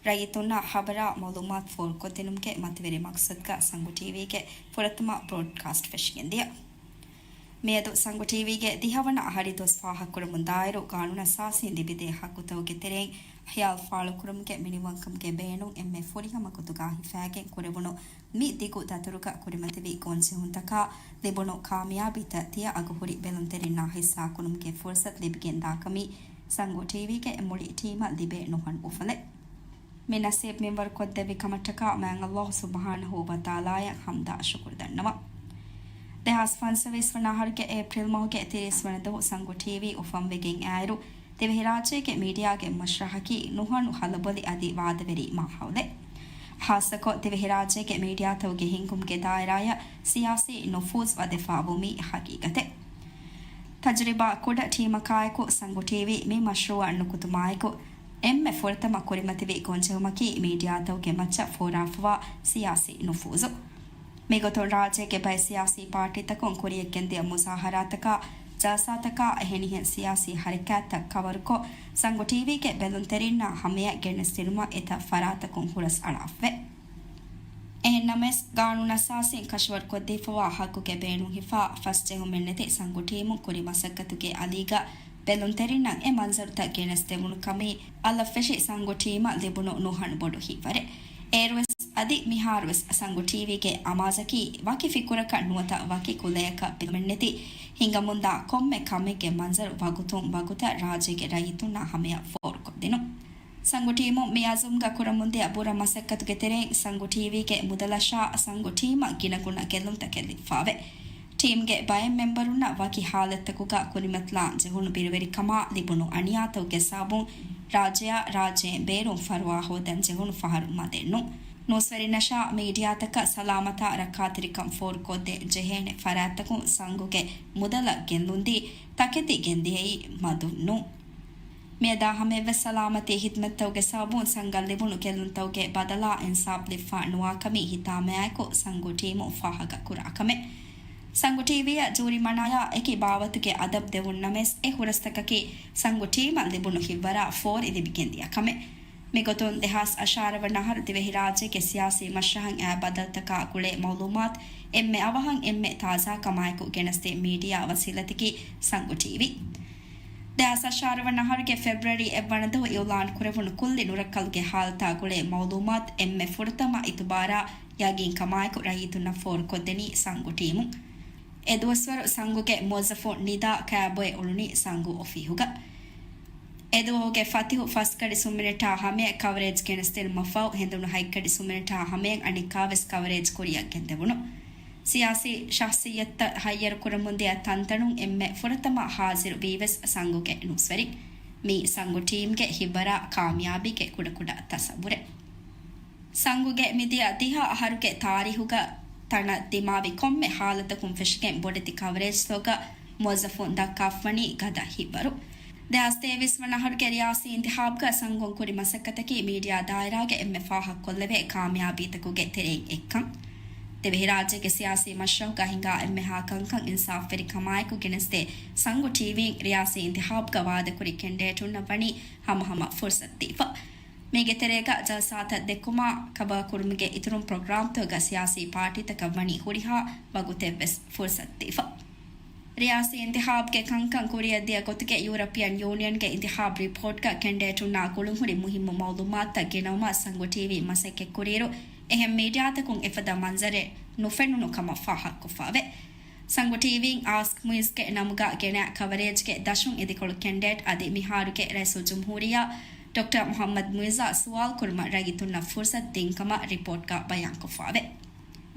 ރައްޔިތުންނަށް ޚަބަރާ މަޢުލޫމާތު ފޯރުކޮށްދިނުމުގެ މަތިވެރި މަޤްޞަދުގަ ސަނގު ޓީވީގެ ފުރަތަމަ ބްރޯޑްކާސްޓް ފެށިގެންދިޔަ. މިއަދު ސަނގު ޓީވީގެ ދިހަވަނަ އަހަރީ ދުވަސް ފާހަގަކުރަމުން ދާއިރު، ގާނޫނުއަސާސީން ލިބިދޭ ހައްގުތަކުގެ ތެރެއިން ޚިޔާލު ފާޅުކުރުމުގެ މިނިވަންކަމުގެ ބޭނުން އެންމެ ފުރިހަމަ ގޮތުގަ ހިފާގެން ކުރެވުނު މި ދިގު ދަތުރުގަ ކުރިމަތިވި ގޮންޖެހުންތަކާ ލިބުނު ކާމިޔާބީތައް ތިޔަ އަގުހުރި ބެލުންތެރިންނާ ހިއްސާކުރުމުގެ ފުރުޞަތު ލިބިގެން ދާކަމީ ސަނގު ޓީވީގެ މުޅި ޓީމަށް ލިބޭ ނުހަނު އުފަލެއް. މި ނަސީބު މިންވަރު ކޮށްދެއްވި ކަމަށްޓަކާ މާތް ﷲ ސުބްޙާނަހޫ ވަތަޢާލާއަށް ޙަމްދާ ޝުކުރު ދަންނަވަން. ދެހާސް ފަންސަވީސް ވަނަ އަހަރުގެ އޭޕްރީލް މަހުގެ ތިރީސް ވަނަ ދުވަހު ސަނގު ޓީވީ އުފަންވެގެން އައިރު، ދިވެހިރާއްޖޭގެ މީޑިއާގެ މަޝްރަޙަކީ ނުހަނު ޚަލަބަލި އަދި ވާދަވެރި މާހައުލެއް. ޚާއްޞަކޮށް، ދިވެހިރާއްޖޭގެ މީޑިއާތަކުގެ ހިންގުމުގެ ދާއިރާއަށް ސިޔާސީ ނުފޫޒު ވަދެފާވުމީ ހަގީގަތެއް. ތަޖުރިބާ ކުޑަ ޓީމަކާއެކު ސަނގު ޓީވީ މި މަޝްރޫޢަށް ނުކުތުމާއެކު، އެންމެ ފުރަތަމަ ކުރިމަތިވި ގޮންޖެހުމަކީ މީޑިއާތަކުގެ މައްޗަށް ފޯރާފަވާ ސިޔާސީ ނުފޫޒު. މިގޮތުން ރާއްޖޭގެ ބައެއް ސިޔާސީ ޕާޓީތަކުން ކުރިޔަށްގެންދިޔަ މުޒާހަރާތަކާ، ޖަލްސާތަކާ އެހެނިހެން ސިޔާސީ ހަރަކާތްތައް ކަވަރުކޮށް، ސަނގު ޓީވީގެ ބެލުންތެރިންނާ ހަމަޔަށް ގެނެސްދިނުމަށް އެތައް ފަރާތަކުން ހުރަސް އަޅާފަވޭ. އެހެންނަމަވެސް، ގާނޫނުއަސާސީން ކަށަވަރުކޮށްދީފަވާ ހައްގުގެ ބޭނުން ހިފާ ފަސްޖެހުމެއްނެތި ސަނގު ޓީމުން ކުރި މަސައްކަތުގެ އަލީގަ ބެލުންތެރިންނަށް އެ މަންޒަރުތައް ގެނެސްދެވުނު ކަމީ އަލަށްފެށި ސަނގު ޓީމަށް ލިބުނު ނުހަނު ބޮޑު ހިތްވަރެއް. އޭރުވެސް އަދި މިހާރުވެސް ސަނގު ޓީވީގެ އަމާޒަކީ ވަކި ފިކުރަކަށް ނުވަތަ ވަކި ކުލަޔަކަށް ބެލުމެއްނެތި ހިނގަމުންދާ ކޮންމެ ކަމެއްގެ މަންޒަރު ވަގުތުން ވަގުތަށް ރާއްޖޭގެ ރައްޔިތުންނާ ހަމަޔަށް ފޯރުކޮށްދިނުން. ސަނގު ޓީމުން މި އަޒުމްގަ ކުރަމުންދިޔަ ބުރަ މަސައްކަތުގެ ތެރެއިން ސަނގު ޓީވީގެ މުދަލަށާ ސަނގު ޓީމަށް ގިނަގުނަ ގެއްލުންތަކެއް ލިބިފަވޭ. ޓީމްގެ ބައެއް މެމްބަރުންނަށް ވަކި ހާލަތްތަކުގަ ކުރިމަތިލާން ޖެހުނު ބިރުވެރިކަމާ ލިބުނު އަނިޔާތަކުގެ ސަބަބުން ރާއްޖެއާ ރާއްޖޭން ބޭރުން ފަރުވާ ހޯދަން ޖެހުނު ފަހަރު މަދެއްނު. ނޫސްވެރިންނަށާ މީޑިއާތަކަށް ސަލާމަތާ ރައްކާތެރިކަން ފޯރުކޮށްދޭން ޖެހޭނެ ފަރާތްތަކުން ސަނގުގެ މުދަލަށް ގެއްލުންދީ ތަކެތި ގެންދިޔައީ މަދުން ނޫން. މިއަދާ ހަމަޔަށްވެސް ސަލާމަތީ ހިދްމަތްތަކުގެ ސަބަބުން ސަނގަށް ލިބުނު ގެއްލުންތަކުގެ ބަދަލާ އިންސާފް ލިބިފަ ނުވާކަމީ ހިތާމަޔާއެކު ސަނގު ޓީމުން ފާހަގަ ކުރާ ކަމެއް. ސަނގު ޓީވީއަށް ޖޫރީ މަނާޔާ އެކި ބާވަތުގެ އަދަބު ދެވުން ނަމަވެސް، އެ ހުރަސްތަކަކީ ސަނގު ޓީމަށް ލިބުނު ހިތްވަރާ ފޯރި ލިބިގެންދިޔަ ކަމެއް. މިގޮތުން ދެހާސް އަށާރަ ވަނަ އަހަރު ދިވެހިރާއްޖޭގެ ސިޔާސީ މަށަށް އައި ބަދަލުތަކާ ގުޅޭ މައުލޫމާތު އެންމެ އަވަހަށް އެންމެ ތާޒާ ކަމާއެކު ގެނެސްދޭ މީޑިއާ ވަސީލަތަކީ ސަންގު ޓީވީ. ދެހާސް އަށާރަ ވަނަ އަހަރުގެ ފެބްރުއަރީ އެއްވަނަ ދުވަހު އިއުލާން ކުރެވުނު ކުއްލި ނުރައްކަލުގެ ހާލަތާ ގުޅޭ މައުލޫމާތު އެންމެ ފުރަތަމަ އިތުބާރާ ޔަގީން ކަމާއެކު ރައްޔިތުންނަށް ފޯރުކޮށްދެނީ ސަންގު ޓީމުން. އެ ދުވަސްވަރު ސަންގުގެ މުވައްޒަފުން ނިދާ ކާބޮއެ އުޅުނީ ސަންގު އޮފީހުގަ. އެދުވަހުގެ ފަތިހު ފަސް ގަޑި ސުމިނެޓާ ހަމަޔަށް ކަވަރޭޖް ގެނެސްދިނުމަށްފަހު ހެނދުނު ހަތް ގަޑި ސުމިނެޓާ ހަމަޔަށް އަނެއްކާވެސް ކަވަރޭޖް ކުރިއަށް ގެންދެވުނު. ސިޔާސީ ޝަހްސިއްޔަތުތައް ހައްޔަރު ކުރަމުންދިޔަ ތަންތަނުން އެންމެ ފުރަތަމަ ހާޒިރު ވީވެސް ސަންގުގެ ނޫސްވެރިން. މީ ސަންގު ޓީމްގެ ހިތްވަރާ ކާމިޔާބީގެ ކުޑަކުޑަ ތަސައްވުރެއް. ސަންގުގެ މިދިޔަ ދިހަ އަހަރުގެ ތާރީހުގަ ތަނަށް ދިމާވި ކޮންމެ ހާލަތަކުން ފެށިގެން ބޮޑެތި ކަވަރޭޖްތަކުގަ މުވައްޒަފުން ދައްކާފަވަނީ ގަދަ ހިތްވަރު. ދެހާސް ތޭވީސް ވަނަ އަހަރުގެ ރިޔާސީ އިންތިހާބުގަ ސަންގުން ކުރި މަސައްކަތަކީ މީޑިއާ ދާއިރާގަ އެންމެ ފާހަގަކޮށްލެވޭ ކާމިޔާބީތަކުގެ ތެރެއިން އެއްކަން. ދިވެހިރާއްޖޭގެ ސިޔާސީ މަޝްރަހުގަ ހިނގާ އެންމެހާ ކަންކަން އިންސާފުވެރިކަމާއެކު ގެނެސްދޭ ސަންގު ޓީވީން ރިޔާސީ އިންތިހާބުގަ ވާދަކުރި ކެންޑިޑޭޓުންނަށް ވަނީ ހަމަހަމަ ފުރުސަތު ދީފަ. މީގެ ތެރޭގަ ޖަލްސާތައް ދެއްކުމާ، ކަވަރ ކުރުމުގެ އިތުރުން ޕްރޮގްރާމްތަކުގަ ސިޔާސީ ޕާޓީތަކަށް ވަނީ ހުރިހާ ވަގުތެއްވެސް ފުރުސަތު ދީފަ. ރިޔާސީ އިންތިހާބުގެ ކަންކަން ކުރިއަށްދިޔަ ގޮތުގެ ޔޫރަޕިއަން ޔޫނިއަންގެ އިންތިހާބު ރިޕޯޓްގަ ކެންޑިޑޭޓުންނާ ގުޅުންހުރި މުހިއްމު މައުލޫމާތުތައް ގެނައުމަށް ސަންގު ޓީވީ މަސައްކަތްކުރިއިރު، އެހެން މީޑިއާތަކުން އެފަދަ މަންޒަރެއް ނުފެނުނު ކަމަށް ފާހަގަކޮށްފައވޭ. ސަންގު ޓީވީން އާސްކް މުއިޒްގެ ނަމުގަ ގެނަ ކަވަރޭޖްގެ ދަށުން އިދިކޮޅު ކެންޑިޑޭޓް އަދި މިހާރުގެ ރައީސުލްޖުމްހޫރިއްޔާ ޑޮކްޓަރ މުޙައްމަދު މުއިޒާ ސުވާލު ކުރުމަށް ރައްޔިތުންނަށް ފުރުސަތު ދިން ކަމަށް ރިޕޯޓްގަ ބަޔާންކޮށްފައވޭ.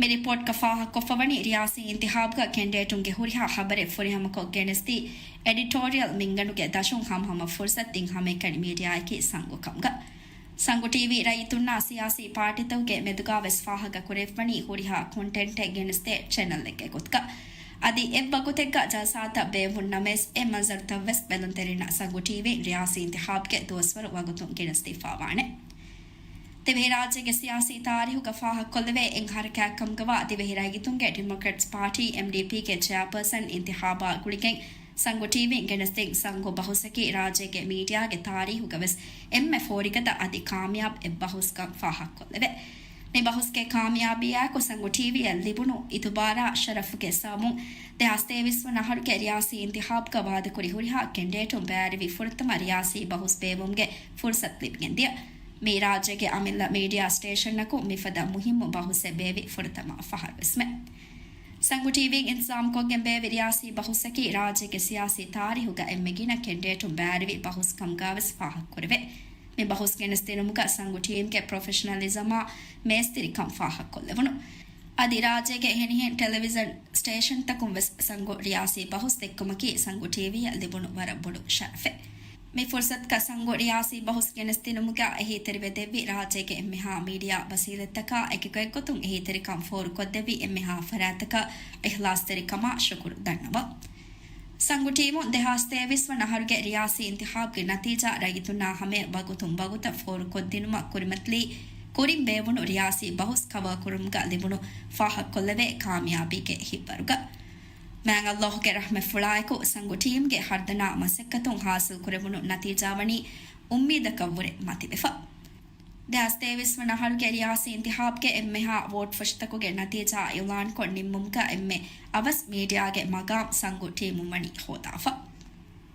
މި ރިޕޯޓްގަ ފާހަގަކޮށްފަވަނީ ރިޔާސީ އިންތިހާބުގަ ކެންޑިޑޭޓުންގެ ހުރިހާ ހަބަރެއް ފުރިހަމަކޮށް ގެނެސްދީ، އެޑިޓޯރިއަލް މިންގަނޑުގެ ދަށުން ހަމަހަމަ ފުރުސަތު ދިން ހަމައެކަނި މީޑިއާއަކީ ސަންގު ކަމުގަ. ސަންގު ޓީވީ ރައްޔިތުންނާ ސިޔާސީ ޕާޓީތަކުގެ މެދުގާވެސް ފާހަގަކުރެއްވަނީ ހުރިހާ ކޮންޓެންޓެއް ގެނެސްދޭ ޗެނަލްއެއްގެ ގޮތުގަ. އަދި އެއްވަގުތެއްގަ ޖަލްސާތައް ބޭއްވުންނަމަވެސް، އެ މަންޒަރުތައްވެސް ބެލުންތެރިންނަށް ސަންގު ޓީވީން ރިޔާސީ އިންތިހާބުގެ ދުވަސްވަރު ވަގުތުން ގެނެސްދީފަވާނެ. ދިވެހިރާއްޖޭގެ ސިޔާސީ ތާރީހުގަ ފާހަގަކޮށްލެވޭ އެއް ހަރަކާތްކަމުގަވާ ދިވެހި ރައްޔިތުންގެ ޑިމޮކްރެޓްސް ޕާޓީ، އެމްޑީޕީގެ ޗެއާޕާސަން އިންތިހާބާ ގުޅިގެން ސަންގު ޓީވީން ގެނެސްދިން ސަންގު ބަހުސަކީ ރާއްޖޭގެ މީޑިއާގެ ތާރީހުގަވެސް އެންމެ ފޯރިގަދަ އަދި ކާމިޔާބު އެއް ބަހުސްކަން ފާހަގަކޮށްލެވޭ. މި ބަހުސްގެ ކާމިޔާބީއާއެކު ސަންގު ޓީވީއަށް ލިބުނު އިތުބާރާ ޝަރަފުގެ ސަބަބުން ދެހާސް ތޭވީސް ވަނަ އަހަރުގެ ރިޔާސީ އިންތިހާބުގަ ވާދަކުރި ހުރިހާ ކެންޑިޑޭޓުން ބައިވެރިވި ފުރަތަމަ ރިޔާސީ ބަހުސް ބޭއްވުމުގެ ފުރުސަތު ލިބިގެންދިޔަ. މީ ރާއްޖޭގެ އަމިއްލަ މީޑިއާ ސްޓޭޝަންއަކު މިފަދަ މުހިއްމު ބަހުސެއް ބޭއްވި ފުރަތަމަ ފަހަރުވެސްމެ. ސަންގު ޓީވީން އިންތިޒާމްކޮށްގެން ބޭއްވި ރިޔާސީ ބަހުސްއަކީ ރާއްޖޭގެ ސިޔާސީ ތާރީހުގަ އެންމެ ގިނަ ކެންޑިޑޭޓުން ބައިވެރިވި ބަހުސް ކަމުގަވެސް ފާހަގަކުރެވޭ. މި ބަހުސް ގެނެސްދިނުމުގަ ސަންގު ޓީމްގެ ޕްރޮފެޝަނަލިޒަމާ މޭސްތިރިކަން ފާހަގަކޮށްލެވުނު. އަދި ރާއްޖޭގެ އެހެނިހެން ޓެލެވިޒަން ސްޓޭޝަންތަކުން ވެސް ސަންގު ރިޔާސީ ބަހުސް ދެއްކުމަކީ ސަންގު ޓީވީއަށް ލިބުނު ވަރަށް ބޮޑު ޝަރަފެއް. މި ފުރުސަތުގަ ސަންގު ރިޔާސީ ބަހުސް ގެނެސްދިނުމުގަ އެހީތެރިވެދެއްވި ރާއްޖޭގެ އެންމެހާ މީޑިއާ ވަސީލަތްތަކާ އެކި ގޮތްގޮތުން އެހީތެރިކަން ފޯރުކޮށްދެއްވި އެންމެހާ ފަރާތްތަކަށް އިޚްލާޞްތެރިކަމާ ޝުކުރު ދަންނަވަން. ސަންގު ޓީމުން ދެހާސް ތޭވީސް ވަނަ އަހަރުގެ ރިޔާސީ އިންތިހާބުގެ ނަތީޖާ ރައްޔިތުންނާ ހަމަޔަށް ވަގުތުން ވަގުތަށް ފޯރުކޮށްދިނުމަށް ކުރިމަތިލީ، ކުރިން ބޭއްވުނު ރިޔާސީ ބަހުސް ކަވާ ކުރުމުގަ ލިބުނު ފާހަގަކޮށްލެވޭ ކާމިޔާބީގެ ހިތްވަރުގަ. މާތް ﷲ ގެ ރަޙްމަތްފުޅާއެކު ސަންގު ޓީމްގެ ހަރުދަނާ މަސައްކަތުން ޙާޞިލް ކުރެވުނު ނަތީޖާ ވަނީ އުއްމީދަކަށްވުރެ މަތިވެފަ. ދެހާސް ތޭވީސް ވަނަ އަހަރުގެ ރިޔާސީ އިންތިހާބުގެ އެންމެހާ ވޯޓް ފޮށިތަކުގެ ނަތީޖާ އިޢުލާންކޮށް ނިންމުމުގަ އެންމެ އަވަސް މީޑިއާގެ މަގާމް ސަންގު ޓީމުން ވަނީ ހޯދާފަ.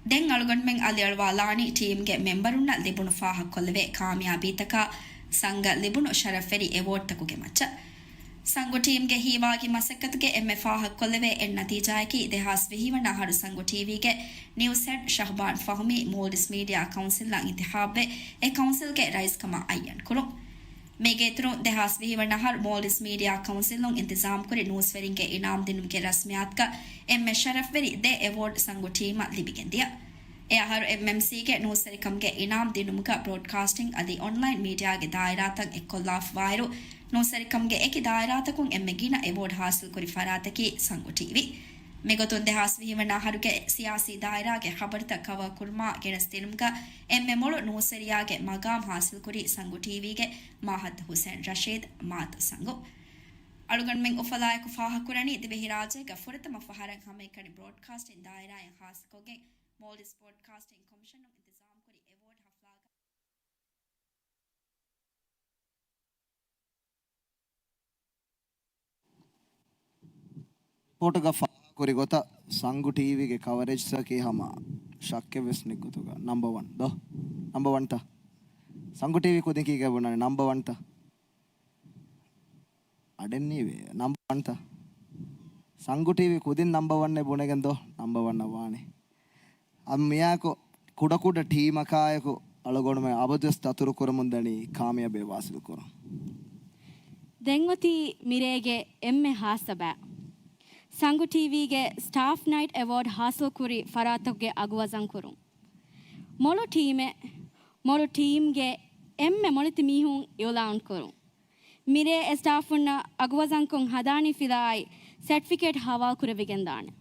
ދެން އަޅުގަނޑުމެން އަލިއަޅުވާލާނީ ޓީމްގެ މެމްބަރުންނަށް ލިބުނު ފާހަގަކޮށްލެވޭ ކާމިޔާބީތަކާ ސަންގަށް ލިބުނު ޝަރަފްވެރި އެވޯޑްތަކުގެ މައްޗަށް. ސަންގު ޓީމްގެ ހީވާގި މަސައްކަތުގެ އެންމެ ފާހަގަކޮށްލެވޭ އެއް ނަތީޖާއަކީ، ދެހާސް ވިހި ވަނަ އަހަރު ސަންގު ޓީވީގެ ނިއުސް ހެޑް ޝަހްބާން ފަހުމީ މޯލްޑިވްސް މީޑިއާ ކައުންސިލްއަށް އިންތިޚާބުވެ، އެ ކައުންސިލްގެ ރައީސްކަމަށް އައްޔަން ކުރުން. މީގެ އިތުރުން، ދެހާސް ވިހި ވަނަ އަހަރު މޯލްޑިވްސް މީޑިއާ ކައުންސިލުން އިންތިޒާމްކުރި ނޫސްވެރިންގެ އިނާމް ދިނުމުގެ ރަސްމިއްޔާތުގަ އެންމެ ޝަރަފްވެރި ދެ އެވޯޑް ސަންގު ޓީމަށް ލިބިގެންދިޔަ. އެ އަހަރު އެމްއެމްސީގެ ނޫސްވެރިކަމުގެ އިނާމް ދިނުމުގަ ބްރޯޑްކާސްޓިން އަދި އޮންލައިން މީޑިއާގެ ދާއިރާތައް އެއްކޮށްލާފަވާއިރު، ނޫސްވެރިކަމުގެ އެކި ދާއިރާތަކުން އެންމެ ގިނަ އެވޯޑް ޙާޞިލްކުރި ފަރާތަކީ ސަންގު ޓީވީ. މިގޮތުން ދެހާސް ވިހި ވަނަ އަހަރުގެ ސިޔާސީ ދާއިރާގެ ޚަބަރުތައް ކަވާ ކުރުމާ ގެނެސްދިނުމުގަ އެންމެ މޮޅު ނޫސްވެރިޔާގެ މަގާމް ޙާޞިލްކުރީ ސަންގު ޓީވީގެ މާހައްދަ ޙުސެން ރަޝީދު މާތު ސަންގު. އަޅުގަނޑުމެން އުފަލާއެކު ފާހަގަކުރަނީ، ދިވެހިރާއްޖޭގަ ފުރަތަމަ ފަހަރަށް ހަމައެކަނި ބްރޯޑްކާސްޓިން ދާއިރާއިން ޚާއްޞަކޮށްގެން މޯލްޑިވްސް ބްރޯޑްކާސްޓިން ކޮމިޝަނުން އިންތިޒާމްކުރި އެވޯޑް ޙަފްލާގަ ކޯޓުގަ ފާހަގަކުރި ގޮތަށް ސަނގު ޓީވީގެ ކަވަރޭޖްތަކީ ހަމަ ޝައްކެއްވެސް ނެތް ގޮތުގަ ނަމްބަ ވަން ދޯ؟ ނަމްބަ ވަންތަ؟ ސަނގު ޓީވީ ކުދިން ކީކޭ ބުނާނެ ނަމްބަ ވަންތަ؟ އަޑެއްނީވޭ ނަމްބަ ވަންތަ؟ ސަނގު ޓީވީ ކުދިން ނަމްބަ ވަންއޭ ބުނެގެން ދޯ؟ ނަމްބަ ވަން ވާނެ. އަދި މިއާއެކު ކުޑަކުޑަ ޓީމަކާއެކު އަޅުގަނޑުމެން އަބަދުވެސް ދަތުރުކުރަމުންދަނީ ކާމިޔާބެއް ވާސިލުކުރަން. ދެން އޮތީ މިރޭގެ އެންމެ ހާއްސަ ބައި. ސަނގު ޓީވީގެ ސްޓާފް ނައިޓް އެވޯޑް ހާސިލްކުރި ފަރާތްތަކުގެ އަގުވަޒަންކުރުން. މޮޅު ޓީމެއް، މޮޅު ޓީމްގެ އެންމެ މޮޅެތި މީހުން އިއުލާންކުރުން. މިރޭ އެ ސްޓާފުންނަށް އަގުވަޒަންކޮށް ހަދާނީ ފިލާއި ސެޓްފިކެޓް ހަވާލުކުރެވިގެންދާނެ.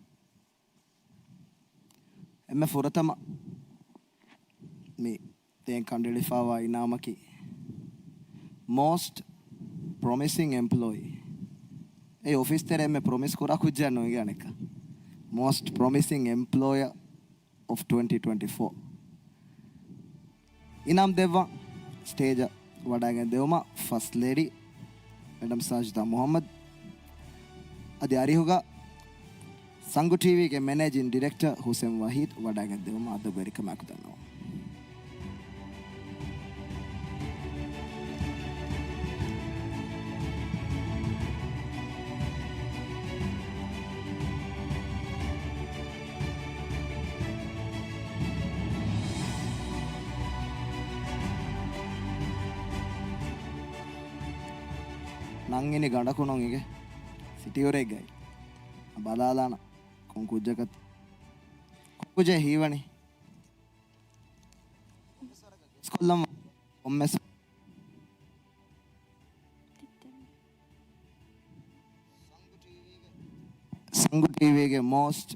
އެންމެ ފުރަތަމަ މި ދެން ކަނޑައެޅިފައިވާ އިނާމަކީ މޯސްޓް ޕްރޮމިސިން އެމްޕްލޯއީ. އެ އޮފީސް ތެރޭ އެންމެ ޕްރޮމިސް ކުރާ ކުއްޖާ ނުވިގެން އަނެއްކާ. މޯސްޓް ޕްރޮމިސިން އެމްޕްލޯޔަ އޮފް ޓްވެންޓީ ޓްވެންޓީ ފޯ. އިނާމް ދެއްވާ ސްޓޭޖަށް ވަޑައިގެން ދެވުމަށް ފަސްޓް ލޭޑީ މެޑަމް ސާޖިދާ މުހައްމަދު އަދި އަރިހުގަ ސަނގު ޓީވީގެ މެނޭޖިން ޑިރެކްޓަރ ހުސެން ވަހީދު ވަޑައިގެން ދެވުމަށް އަދަބުވެރި ކަމާއެކު ދަންނަވަން. ނަން އިނީ ގަނޑަކު ނޫން އިނގޭ. ސިޓީއުރޭގައި ބަލާލާނަން ކޮން ކުއްޖަކަށް. ކޮން ކުއްޖެއް ހީވަނީ؟ ސްކޮށްލަން ކޮންމެސް ސަނގު ޓީވީގެ މޯސްޓް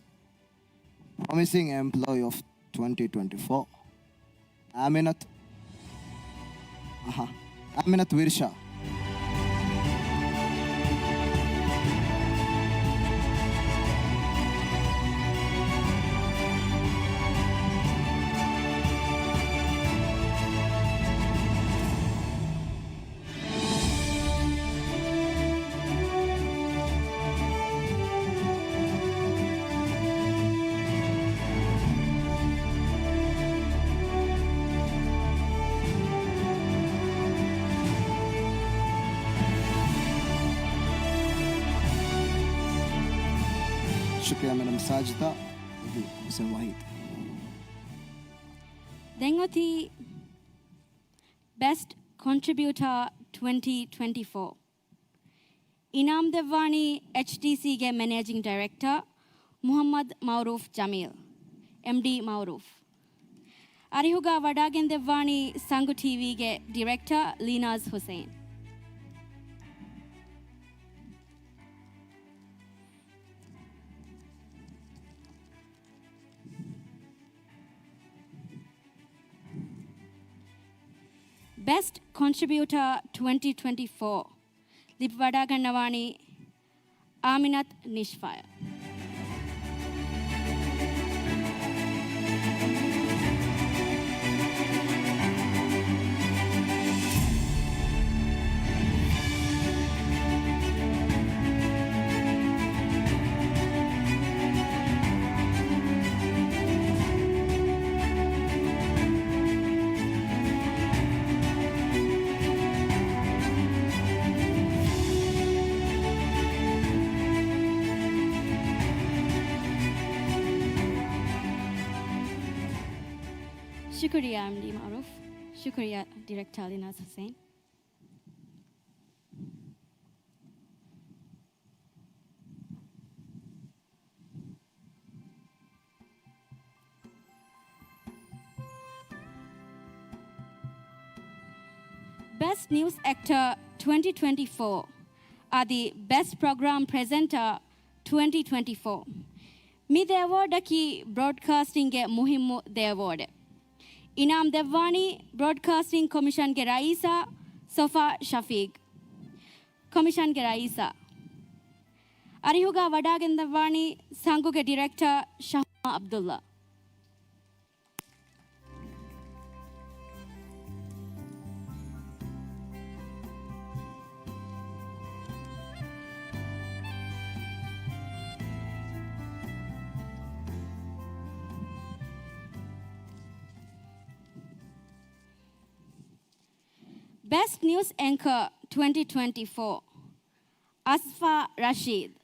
ޕްރޮމިސިން އެމްޕްލޯއީ އޮފް ޓްވެންޓީ ޓްވެންޓީ ފޯ، އާމިނަތު، އަހަ، އާމިނަތު ވިރްޝާ. ޝުކުރިއްޔާ މެޑަމް ސާޖިދާ އަދި ހުސެން ވަހީދު. ދެން އޮތީ ބެސްޓް ކޮންޓްރިބިއުޓާ ޓްވެންޓީ ޓްވެންޓީ ފޯ. އިނާމް ދެއްވާނީ އެޗްޑީސީގެ މެނޭޖިން ޑައިރެކްޓަރ މުހައްމަދު މައުރޫފް ޖަމީލް، އެމްޑީ މައުރޫފް. އަރިހުގަ ވަޑައިގެންދެއްވާނީ ސަނގު ޓީވީގެ ޑިރެކްޓަރ ލީނާޒް ހުސެން. ބެސްޓް ކޮންޓްރިބިއުޓާ ޓްވެންޓީ ޓްވެންޓީ ފޯ ލިބިވަޑައިގަންނަވާނީ އާމިނަތު ނިޝްފާޔަށް. ޝުކުރިއްޔާ އެމްޑީ މައުރޫފް. ޝުކުރިއްޔާ ޑިރެކްޓަރ ލިނާޒް ހުސެން. ބެސްޓް ނިއުސް އެކްޓަރ ޓްވެންޓީ ޓްވެންޓީ ފޯ އަދި ބެސްޓް ޕްރޮގްރާމް ޕްރެޒެންޓަރ ޓްވެންޓީ ޓްވެންޓީ ފޯ. މި ދެ އެވޯޑަކީ ބްރޯޑްކާސްޓިންގެ މުހިއްމު ދެ އެވޯޑެއް. އިނާމް ދެއްވާނީ ބްރޯޑްކާސްޓިން ކޮމިޝަންގެ ރައީސާ ސޮފާ ޝަފީގް. ކޮމިޝަންގެ ރައީސާ. އަރިހުގަ ވަޑައިގެންދައްވާނީ ސަނގުގެ ޑިރެކްޓަރ ޝަހުމާ އަބްދުއްލާ. Best News Anchor twenty twenty-four, އަސްފާ ރަޝީދު.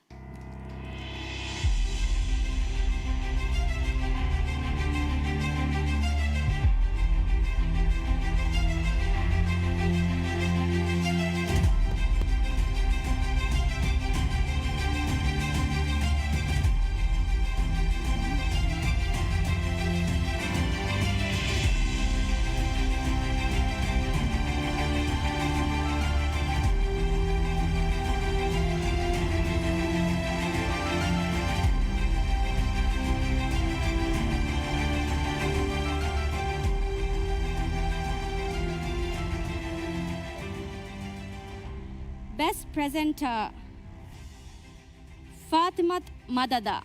Best Presenter، ފާތިމަތު މަދަދާ.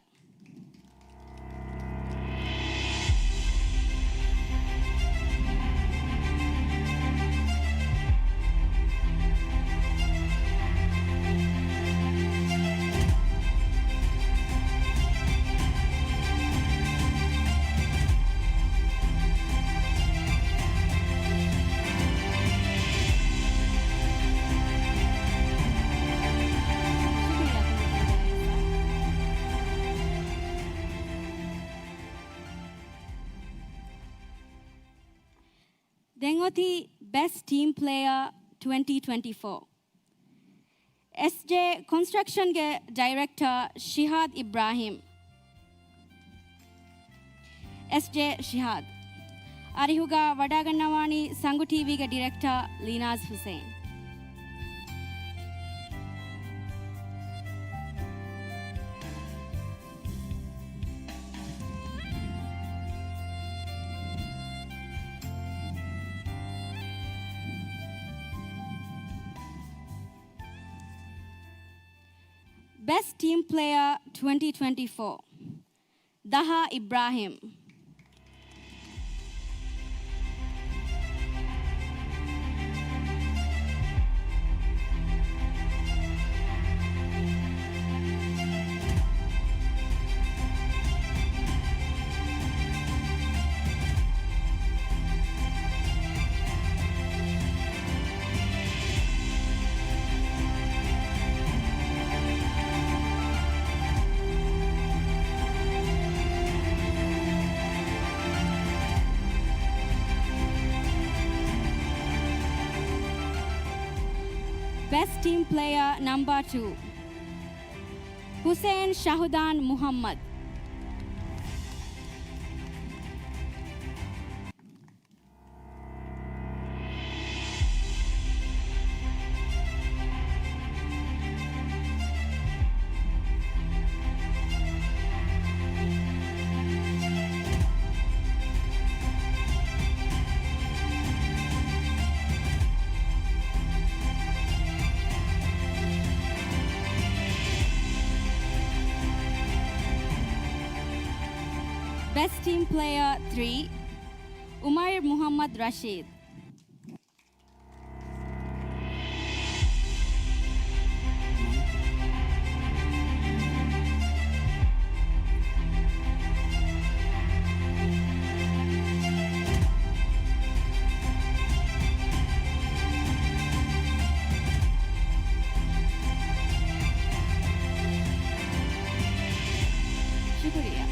ދެން އޮތީ Best Team Player twenty twenty-four. އެސްޖޭ ކޮންސްޓްރަކްޝަންގެ ޑައިރެކްޓަރ ޝިހާދް އިބްރާހިމް. އެސްޖޭ ޝިހާދް. އަރިހުގަ ވަޑައިގަންނަވާނީ ސަނގު ޓީވީގެ ޑިރެކްޓަރ ލީނާޒް ހުސެން. Best Team Player twenty twenty-four، ދަހާ އިބްރާހިމް. Best Team Player number two، ހުސެއިން ޝަހުދާން މުހައްމަދު. Best Team Player three، އުމައިރު މުހައްމަދު ރަޝީދު. ޝުކުރިއްޔާ.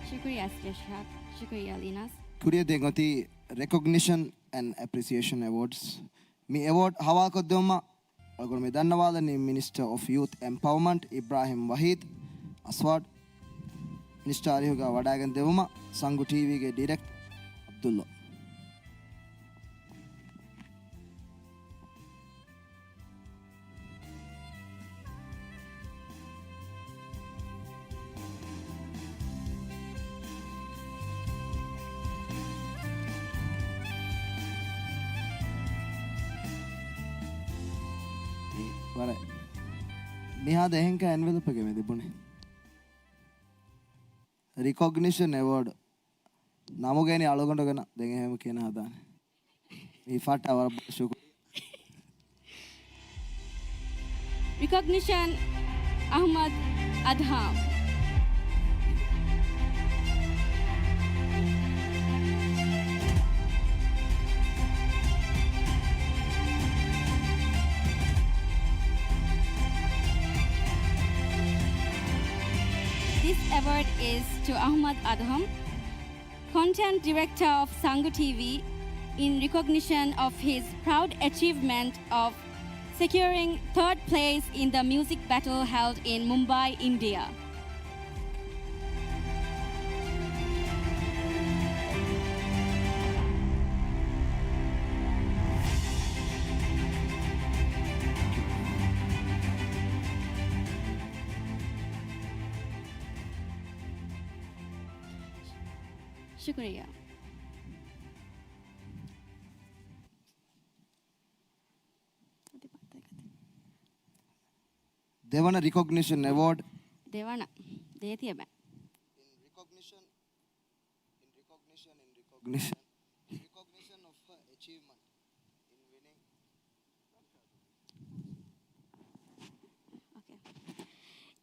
ޝުކުރިއްޔާ އެސްޖޭ ޝިހާދް. ޝުކުރިއްޔާ ލީނާސް. ކުރިއަށް ދެން އޮތީ Recognition and Appreciation Awards. މި އެވޯޑް ހަވާލުކޮށްދެވުމަށް އަޅުގަނޑު މި ދަންނަވާލަނީ މިނިސްޓަރ އޮފް ޔޫތް އެމްޕަވަރމަންޓް އިބްރާހިމް ވަހީދު އަސްވާޑް. މިނިސްޓަރ އަރިހުގަ ވަޑައިގެން ދެވުމަށް ސަނގު ޓީވީގެ ޑިރެކްޓަރ އަބްދުﷲ. ވަރަށް މިހާދަ އެހެންކަ އެންވެލޮޕެއްގަ މި ލިބުނީ. ރިކޮގްނިޝަން އެވޯޑް. ނަމުގައި އަޅުގަނޑު ގަނަ ދެން އެހެން ކިޔަން ހަދާނެ. މި ފަޓާ ވަރަށް ބޮޑަށް ޝުކުރިއްޔާ. ރިކޮގްނިޝަން، އަޙްމަދު އަދްހާމް. Award is to Ahmad Adham, Content Director of Sangu T V, in recognition of his proud achievement of securing third place in the music battle held in Mumbai, India. ޝުކުރިއްޔާ. ދެވަނަ ރިކޮގްނިޝަން އެވޯޑް. ދެވަނަ. ދޭތި އެބަ. In recognition, in recognition, in recognition, in recognition of her achievement in winning. Okay.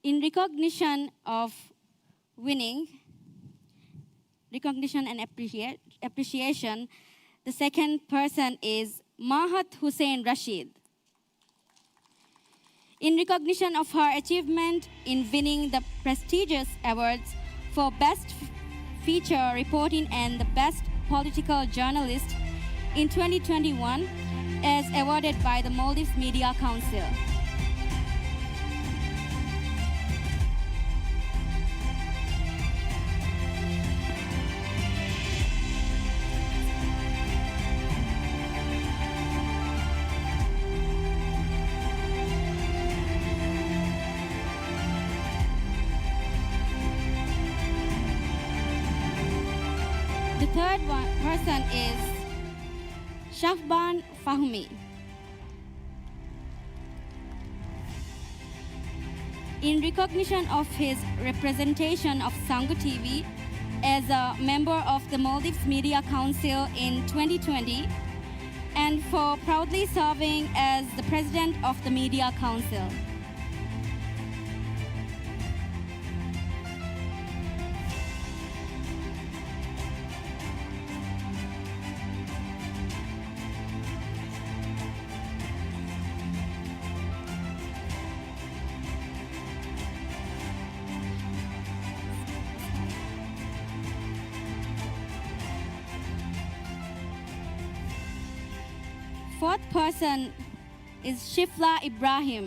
In recognition of winning, recognition and appreciate, appreciation, the second person is Mahat Hussein Rashid. In recognition of her achievement in winning the prestigious awards for Best F-, Feature Reporting and the Best Political Journalist in twenty twenty-one, as awarded by the Maldives Media Council. The third one, person is Shahban Fahmi. In recognition of his representation of Sangu T V as a member of the Maldives Media Council in twenty twenty, and for proudly serving as the president of the Media Council. Fourth person is Shifla Ibrahim.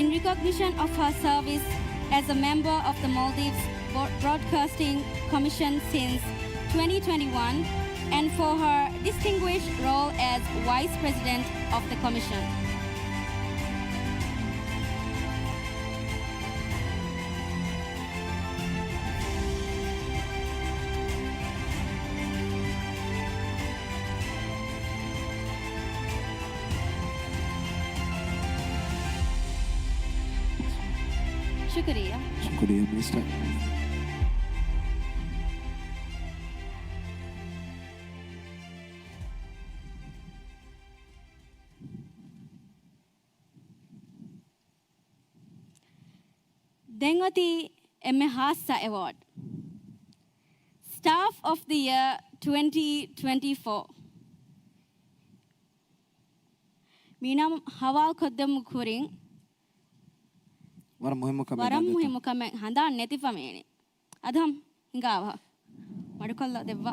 In recognition of her service as a member of the Maldives Bo-, Broadcasting Commission since twenty twenty-one and for her distinguished role as Vice President of the Commission. ޝުކުރިއްޔާ. ޝުކުރިއްޔާ މިނިސްޓަރ. ދެން އޮތީ އެންމެ ހާއްސަ އެވޯޑް، Staff of the Year twenty twenty-four. މިނަމަ ހަވާލު ކޮށްދެމު ކުރިން ވަރަށް މުހިއްމު ކަމެއް ވަރަށް ދާން މުހިއްމު ކަމެއް ހަނދާން ނެތިފަ މީނި. އަދަމް ހިނގާވާ. މަޑުކޮށްލަ ދެއްވާ.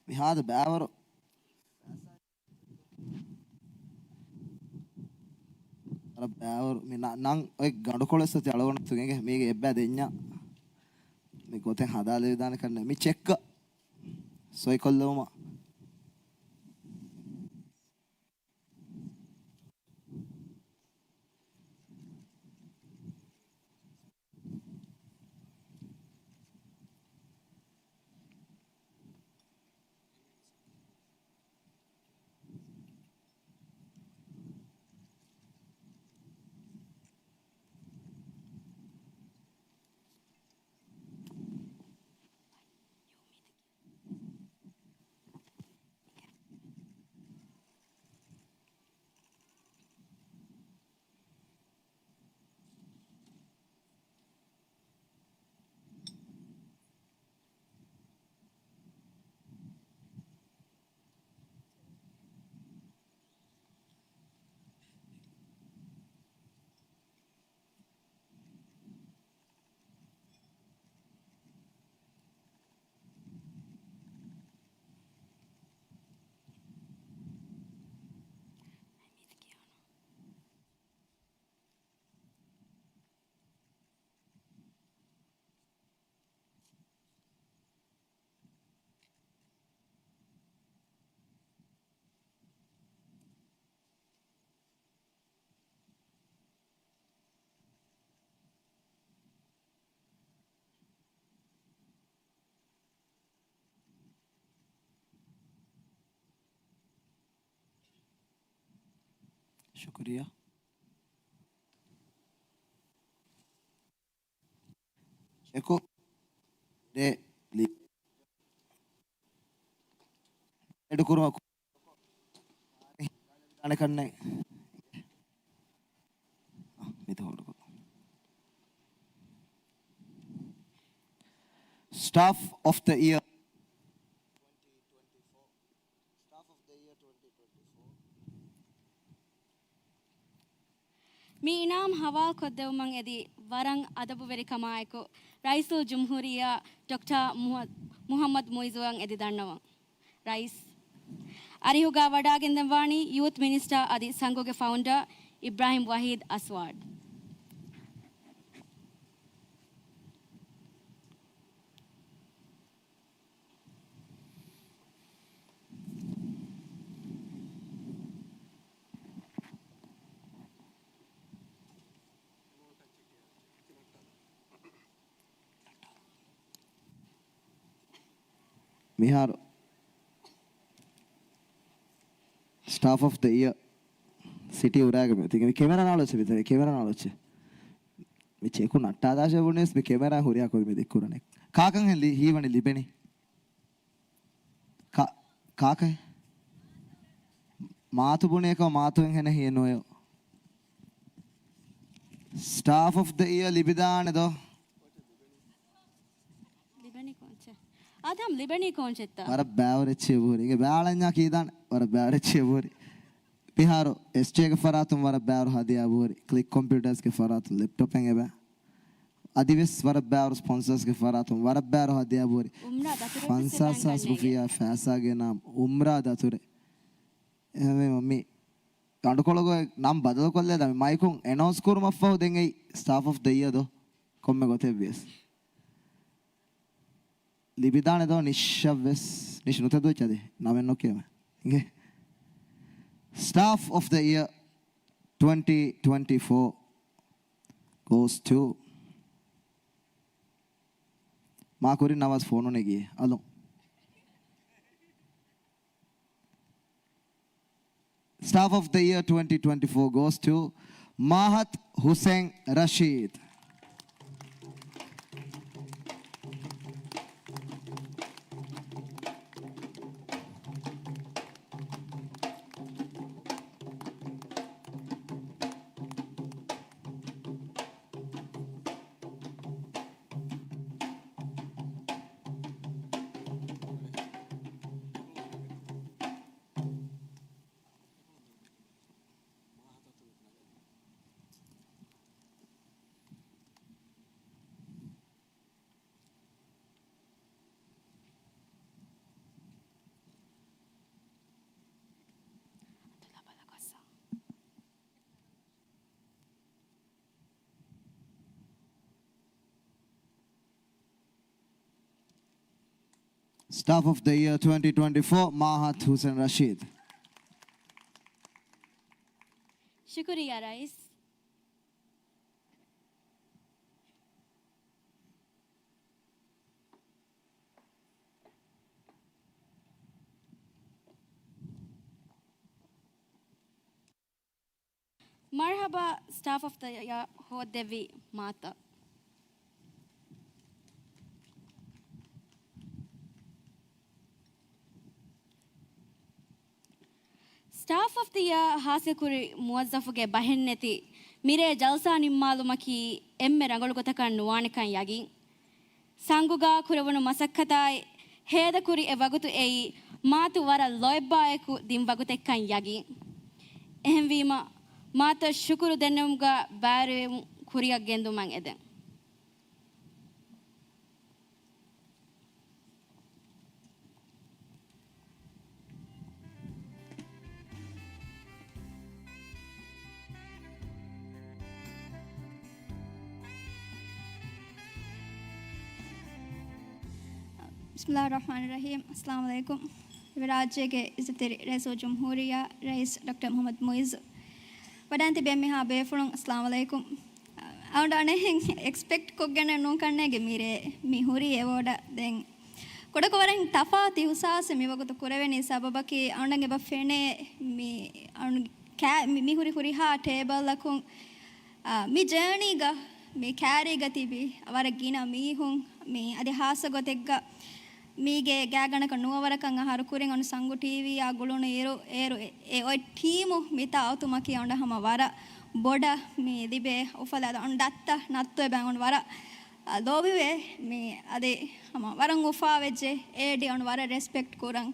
މިހާދަ ބައިވަރު، ވަރަށް ބައިވަރު މި ނަ-، ނަން އޮތް ގަނޑުކޮޅެއް ސޮތި އަޅުގަނޑު ތުގެންގެ މީގެ އެއްބައި ދެންޏާ މި ގޮތެއް ހަދާލެވިދާނެ ކަންނެ މި ޗެއްކަ ސޮއިކޮށްލެވުމަށް. ޝުކުރިއްޔާ. އެކު ދެ ލި-، އެޑުކުރުމަށް ކު-، ދާނެ ކަންނެ. މިތަ ހޯޑުކޮށް. Staff of the Year. މި އިނާމް ހަވާލުކޮށްދެވުމަށް އެދި ވަރަށް އަދަބުވެރިކަމާއެކު، ރައީސުލްޖުމްހޫރިއްޔާ ޑޮކްޓަރ މުހަ-، މުހައްމަދު މުއިއްޒުއަށް އެދި ދަންނަވަން. ރައީސް. އަރިހުގަ ވަޑާގެންދަންވާނީ ޔޫތް މިނިސްޓަރ އަދި ސަނގުގެ ފައުންޑަރ އިބްރާހިމް ވަހީދް އަސްވާޑް. މިހާރު ސްޓާފް އޮފް ދަ އިޔަރ ސިޓީ އުރާގެ މި ކެމެރާ ނާޅޮއްޗެ މިތަނެ ކެމެރާ ނާޅޮއްޗެ. މި ޗެކު ނައްޓާދާށޭ ބުނެސް މި ކެމެރާ ހުރިހާ ކޮށް މި ދެއްކުރަނެ. ކާކަން ހެން ލި-، ހީވަނީ ލިބެނީ؟ ކާ-، ކާކަށް؟ މާތު ބުނޭކަ މާތު ހެނެއް ހިޔެއް ނުވެޔޯ. ސްޓާފް އޮފް ދަ އިޔަ ލިބިދާނެ ދޯ. ލިބެނީ ކޯންޗެއް؟ އާދަމް ލިބެނީ ކޯންޗެއްތަ؟ ވަރަށް ބާވަރެއްޗި އެބަހުރި. އިނގޭ ބާޅަންޏާ ކީދާނެ؟ ވަރަށް ބާވަރެއްޗި އެބަހުރި. މިހާރު އެސްޖޭގެ ފަރާތުން ވަރަށް ބާރު ހަދިޔާ ބުހުރި. ކްލިކް ކޮމްޕިއުޓާސްގެ ފަރާތުން ލެޕްޓޮޕެއް އެބަ. އަދިވެސް ވަރަށް ބާރު ސްޕޮންސާސްގެ ފަރާތުން ވަރަށް ބާރު ހަދިޔާ ބުހުރި. އުމްރާ ދަތުރެއް ފަންސާސް ހާސް ރުފިޔާ ފައިސާގެ ނާމް އުމްރާ ދަތުރެއް. އެހެންވީމަ މި ގަނޑުކޮޅުގައި ނަން ބަދަލުކޮށްލޭ ދާ މި މައިކުން އެނައުންސް ކުރުމަށްފަހު ދެން އެއީ ސްޓާފް އޮފް ދަ އިޔަ ދޯ. ކޮންމެ ގޮތެއްވިޔަސް. ލިބިދާނެ ދޯ ނިޝްއަށްވެސް. ނިޝް ނުތަދުވެއްޗަދި ނަމެއް ނުކިޔަމެ. އިނގޭ. ސްޓާފް އޮފް ދަ އިޔަ ޓްވެންޓީ ޓްވެންޓީ ފޯ goes to. މާ ކުރިން ނަވާޒް ފޯނު ނެގި އަލުން. Staff of the Year twenty twenty-four goes to Mahat Hussain Rashid. Staff of the Year twenty twenty-four, Mahat Hussain Rashid. ޝުކުރިއްޔާ ރައީސް. މަރުޙަބާ، ސްޓާފް އޮފް ދަ އިޔާ ހޯއްދެއްވި މާތަ. ސްޓާފް އޮފް ދަ އިޔާ ހާސިލްކުރި މުވައްޒަފުގެ ބަހެއްނެތި މިރޭ ޖަލްސާ ނިންމާލުމަކީ އެންމެ ރަނގަޅު ގޮތަކަށް ނުވާނެކަން ޔަގީން. ސަނގުގާ ކުރެވުނު މަސައްކަތާއި ހޭދަކުރި އެ ވަގުތު އެއީ މާތު ވަރަށް ލޯތްބާއެކު ދިން ވަގުތެއްކަން ޔަގީން. އެހެންވީމަ، މާތަށް ޝުކުރު ދެންނެވުމުގަ ބާރުވެރިވުން ކުރިއަށް ގެންދުމަށް އެދެން. بسم الله الرحمن الرحيم. السلام عليكم. އެ ރާއްޖޭގެ އިއްޒަތްތެރި ރައީސުލްޖުމްހޫރިއްޔާ، ރައީސް ޑޮކްޓަރ މުޙައްމަދު މުޢިއްޒު، ވަޑައިން ތިބި އެންމެހާ ބޭފުޅުން، އައްސަލާމު ޢަލައިކުމް. އަޅުގަނޑު އަނެއްހެން އެކްސްޕެކްޓް ކޮށްގެން ނޫން ކަންނޭގެ މިރޭ މި ހުރީ އެވޯޑަށް. ދެން ކުޑަކޮށް ވަރަށް ތަފާތު އިހުސާސެއް މިވަގުތު ކުރެވެނީ. ސަބަބަކީ އަޅުގަނޑަށް އެބަ ފެނޭ މި އަޅުގަނޑު ކާ-، މި-، މިހުރި ހުރިހާ ޓޭބަލްއަކުން، އާ، މި ޖާނީގަ މި ކާރީގަ ތިބި ވަރަށް ގިނަ މީހުން، މި އަދި ހާއްސަ ގޮތެއްގަ މީގެ ގާތްގަނޑަކަށް ނުވަވަރަކަށް އަހަރު ކުރިން އޮން ސަނގު ޓީވީއާ ގުޅުނު އިރު، އޭރު އެ، އެ އޮތް ޓީމު މިތާ އޮތުމަކީ އޮންޑަ ހަމަ ވަރަށް ބޮޑަށް މި ލިބޭ އުފަލާ އޮން ދައްތަ ނައްތު އެބަ އޮން ވަރަށް، އާ، ލޯބިވޭ. މި އަދި ހަމަ ވަރަށް އުފާވެއްޖެ އޭޑީ އޮން ވަރަށް ރެސްޕެކްޓް ކުރަން.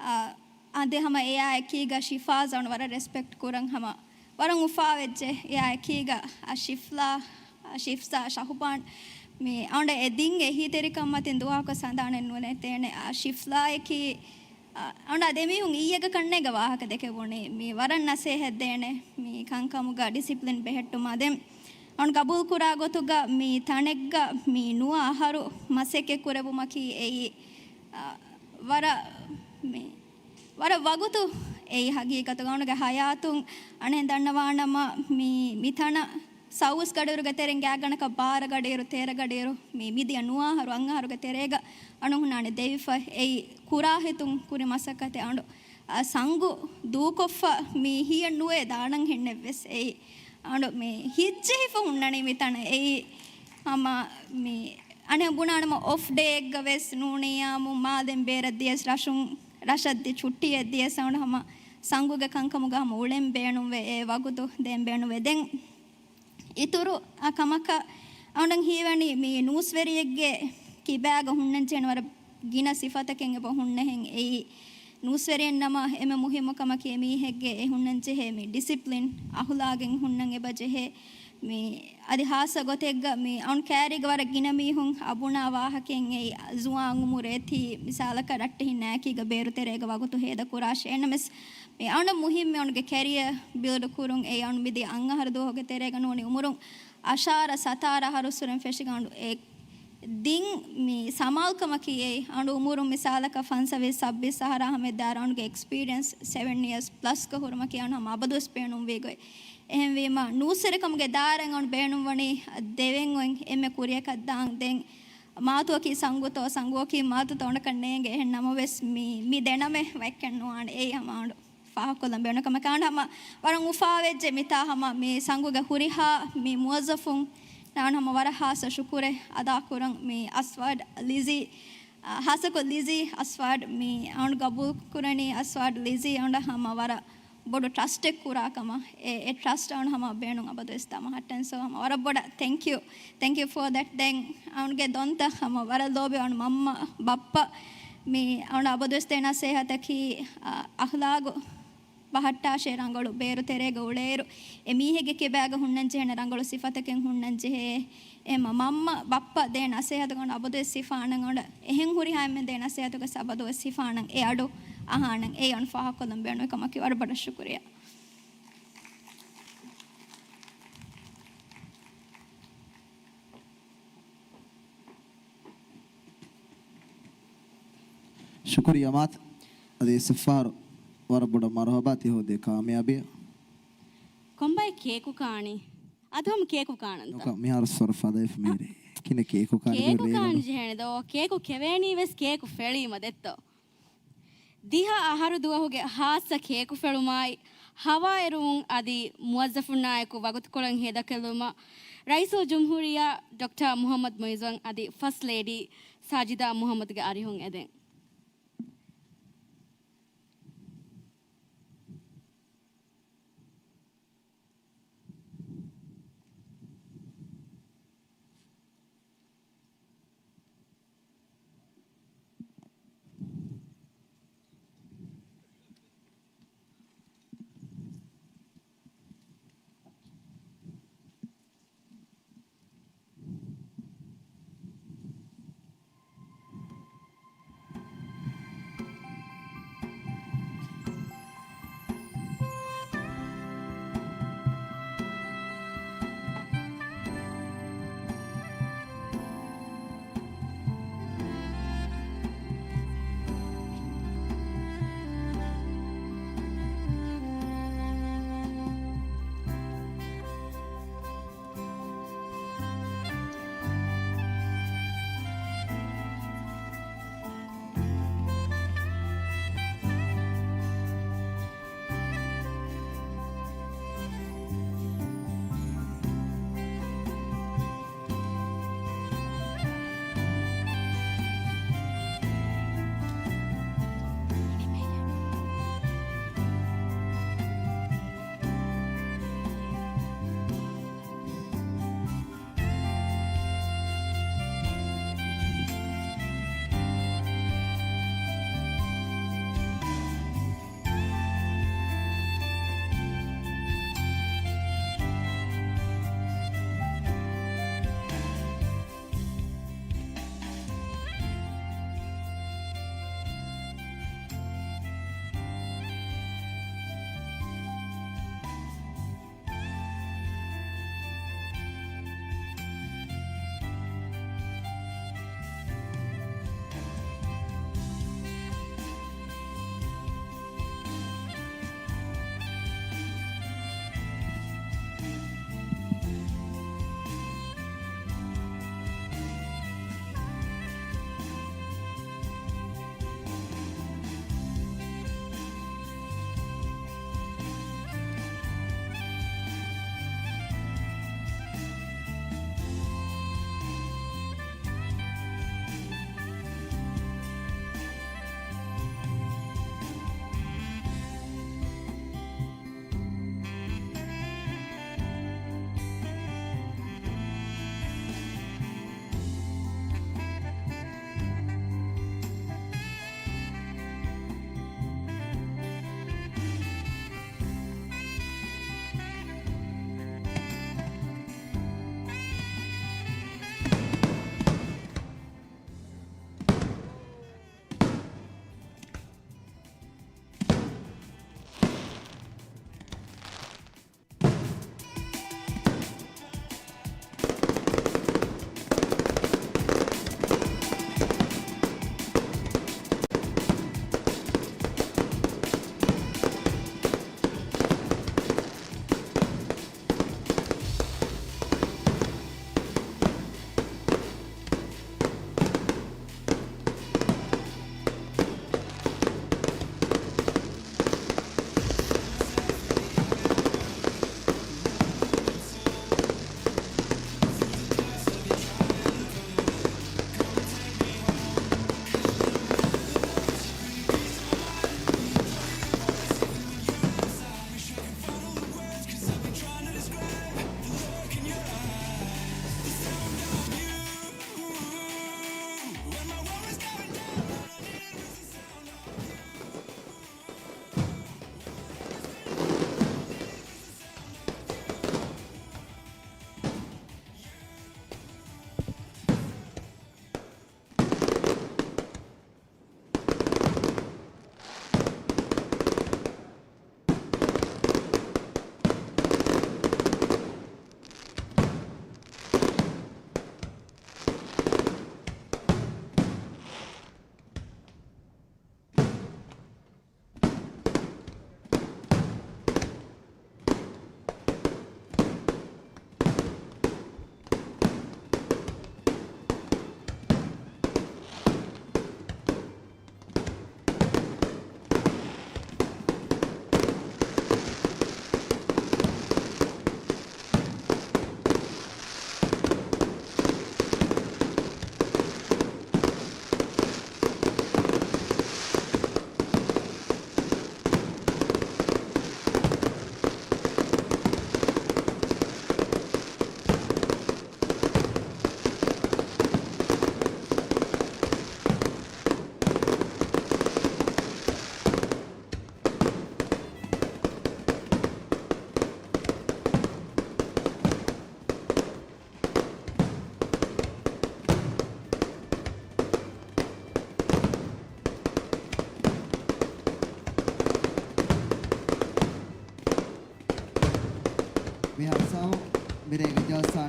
އާ، އަދި ހަމަ އެއާ އެކީގަ ޝިފާޒް އަން ވަރަށް ރެސްޕެކްޓް ކުރަން ހަމަ ވަރަށް އުފާވެއްޖެ. އެއާ އެކީގަ އަ ޝިފްލާ، އަ ޝިފްސާ، ޝަހުބާން މި އަނޑަ އެ ދިން އެހީތެރިކަން މަތިން ދުވަހަކު ސަނދާނެއް ނުވެ ނެތޭނެ. އަ ޝިފްލާ އެކީ، އަ، އަނޑަ ދެމީހުން އިއްޔެގަ ކަންނޭގަ ވާހަކަ ދެކެވުނީ. މި ވަރަށް ނަސޭހަތް ދޭނެ މި ކަންކަމުގަ ޑިސިޕްލިން ބެހެއްޓުމާ ދެން އަން ގަބޫލް ކުރާ ގޮތުގަ މި ތަނެއްގަ މި ނުވަ އަހަރު މަސައްކަތް ކުރެވުމަކީ އެއީ، އަ، ވަރަށް މި ވަރަށް ވަގުތު އެއީ ހަގީގަތުގަ އަނޑުގެ ހަޔާތުން އަނެއް ދަންނަވާނަމަ މި، މި ތަނަށް ސައުވީސް ގަޑިއިރުގެ ތެރެއިން ގާތްގަނޑަކަށް ބާރަ ގަޑިއިރު، ތޭރަ ގަޑިއިރު މި މިދިޔަ ނުވަ އަހަރު އަށް އަހަރުގެ ތެރޭގަ އަނޑު ހުންނާނެ ދެވިފަ އެއީ ކުރާހިތުން ކުރި މަސައްކަތެއް އަނޑު، އަ، ސަނގު ދޫކޮށްފަ މި ހިޔަށް ނުވޭ ދާނަން ހެންނެއްވެސް އެއީ އަނޑު މި ހިއްޖެހިފަ ހުންނަނީ މި ތަނަށް އެއީ ހަމަ މި އަނެއް ބުނާނަމަ އޮފް ޑޭއެއްގަ ވެސް ނޫނިއްޔާމު މާލެން ބޭރަށް ދިޔަސް ރަށުން ރަށަށް ދި ޗުއްޓީއެއް ދިޔަސް އަނޑު ހަމަ ސަނގުގެ ކަންކަމުގަ ހަމަ އުޅެން ބޭނުންވެ އެ ވަގުތު ދޭން ބޭނުންވެ. ދެން އިތުރު އަ ކަމަކަށް އަނޑަން ހީވަނީ މި ނޫސްވެރިއެއްގެ ކިބާގަ ހުންނަންޖެހޭނެ ވަރަށް ގިނަ ސިފަތަކެއް އެބަ ހުންނަހެން އެއީ ނޫސްވެރިއެއް ނަމަ އެންމެ މުހިއްމު ކަމަކީ އެމީހެއްގެ އެ ހުންނަންޖެހޭ މި ޑިސިޕްލިން އަހުލާގެއް ހުންނަން އެބަ ޖެހޭ. މި އަދި ހާއްސަ ގޮތެއްގަ މި އަން ކާރީގަ ވަރަށް ގިނަ މީހުން އަ ބުނާ ވާހަކައެއް އެއީ ޒުވާން އުމުރު އެތީ މިސާލަކަށް ރައްޓެހިން ނާކީގަ ބޭރު ތެރޭގަ ވަގުތު ހޭދަ ކުރާށޭ ނަމަވެސް މި އަނޑަ މުހިއްމު އަނޑުގެ ކެރިއަ ބިލްޑް ކުރުން އެއީ އަނޑު މިދިޔަ އަށް އަހަރު ދުވަހުގެ ތެރޭގަ ނޫނީ އުމުރުން އަށާރަ ސަތާރަ އަހަރު ސުރެން ފެށިގަނޑު އެ ދިން މި ސަމާލްކަމަކީ އެއީ އަނޑު އުމުރުން މިސާލަކަށް ފަންސަވީސް ސައްބީސް އަހަރާ ހަމަ ދާރަ އަނޑުގެ އެކްސްޕީރިއެންސް ސެވެން އިޔާސް ޕްލަސްގަ ހުރުމަކީ އަނޑު ހަމަ އަބަދުވެސް ބޭނުންވީ ގޮތް. އެހެންވީމަ ނޫސްވެރިކަމުގެ ދާއިރާއިން އަނޑު ބޭނުންވަނީ ދެވެން އޮތް އެންމެ ކުރިއަކަށް ދާން. ދެން މާތުއަކީ ސަނގުތޯ ސަނގުއަކީ މާތުތޯ އަނޑަކަށް ނޭނގެ. އެހެން ނަމަވެސް މި، މި ދެނަމެ ވައްކަން ނުވާނެ. އެއީ ހަމަ އަނޑު ފާހަގަކޮށްލަން ބޭނުން ކަމަކަށް އަނޑު ހަމަ ވަރަށް އުފާވެއްޖެ މިތާ ހަމަ މި ސަނގުގެ ހުރިހާ މި މުވައްޒަފުން ނާން ހަމަ ވަރަށް ހާއްސަ ޝުކުރެއް އަދާކުރަން މި އަސްވާޑް ލިޒީ، އަ، ހާއްސަކޮށް ލިޒީ އަސްވާޑް މި އަނޑު ގަބޫލު ކުރަނީ އަސްވާޑް ލިޒީ އަނޑަ ހަމަ ވަރަށް ބޮޑު ޓްރަސްޓެއް ކުރާ ކަމަށް. އެ، އެ ޓްރަސްޓް އަނޑު ހަމަ ބޭނުން އަބަދުވެސް ދާ މަހައްޓަން. ސޯ ހަމަ ވަރަށް ބޮޑަށް ތެންކް ޔޫ. ތެންކް ޔޫ ފޯ ދެޓް. ދެން އަނޑުގެ ދޮންތަ ހަމަ ވަރަށް ލޯބި އަނޑު މަންމަ ބައްޕަ މި އަނޑު އަބަދުވެސް ދޭ ނަސޭހަތަކީ، އަ، އަޚްލާގު ބަހައްޓާށޭ ރަނގަޅު ބޭރު ތެރޭގަ އުޅޭއިރު، އެ މީހެއްގެ ކިބާގަ ހުންނަން ޖެހޭނެ ރަނގަޅު ސިފަތަކެއް ހުންނަން ޖެހޭ. އެ މަ-، މަންމަ ބައްޕަ ދޭ ނަސޭހަތުގަ އަނޑު އަބަދުވެސް ސިފަ އަންނަން އަނޑު އެހެން ހުރިހާ އެންމެން ދޭ ނަސޭހަތުގަ އަބަދުވެސް ސިފަ އަންނަން އެ އަޑު އަހާނަން. އެ އަނޑު ފާހަގަކޮށްލަން ބޭނުން ކަމަކީ ވަރަށް ބޮޑަށް ޝުކުރިއްޔާ. ޝުކުރިއްޔާ މާތް. އަދި އިސްތިޣްފާރު ވަރަށް ބޮޑަށް މަރުޙަބާ ތި ހޯދި ކާމިޔާބީ. ކޮންބައެއް ކޭކު ކާނީ؟ އަދު ހަމަ ކޭކު ކާނަންތަ؟ ނުކާ، މިހާރު ސޮރަފާ ދައިފު މީރޭ. ކިނެ ކޭކު ކާނީ ކޭކު ކާން ޖެހޭނެ ދޯ؟ ކޭކު ކެވޭނީ ވެސް ކޭކު ފެޅީމަ ދެއްތޯ؟ ދިހަ އަހަރު ދުވަހުގެ ހާއްސަ ކޭކު ފެޅުމާއި، ހަވާއެރުވުން އަދި މުވައްޒަފުންނާއެކު ވަގުތުކޮޅެއް ހޭދަކޮށްލުމަށް، ރައީސުލްޖުމްހޫރިއްޔާ ޑޮކްޓަރ މުޙައްމަދު މުޢިއްޒުއަށް އަދި ފަސްޓް ލޭޑީ ސާޖިދާ މުޙައްމަދުގެ އަރިހުން އެދެން.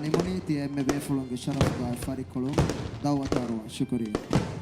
ނިމުނީ ތިޔަ އެންމެ ބޭފުޅުންގެ ޝަރަފުގައި ފަރިއްކުޅުން ދައުވަތު އަރުވާ. ޝުކުރިއްޔާ.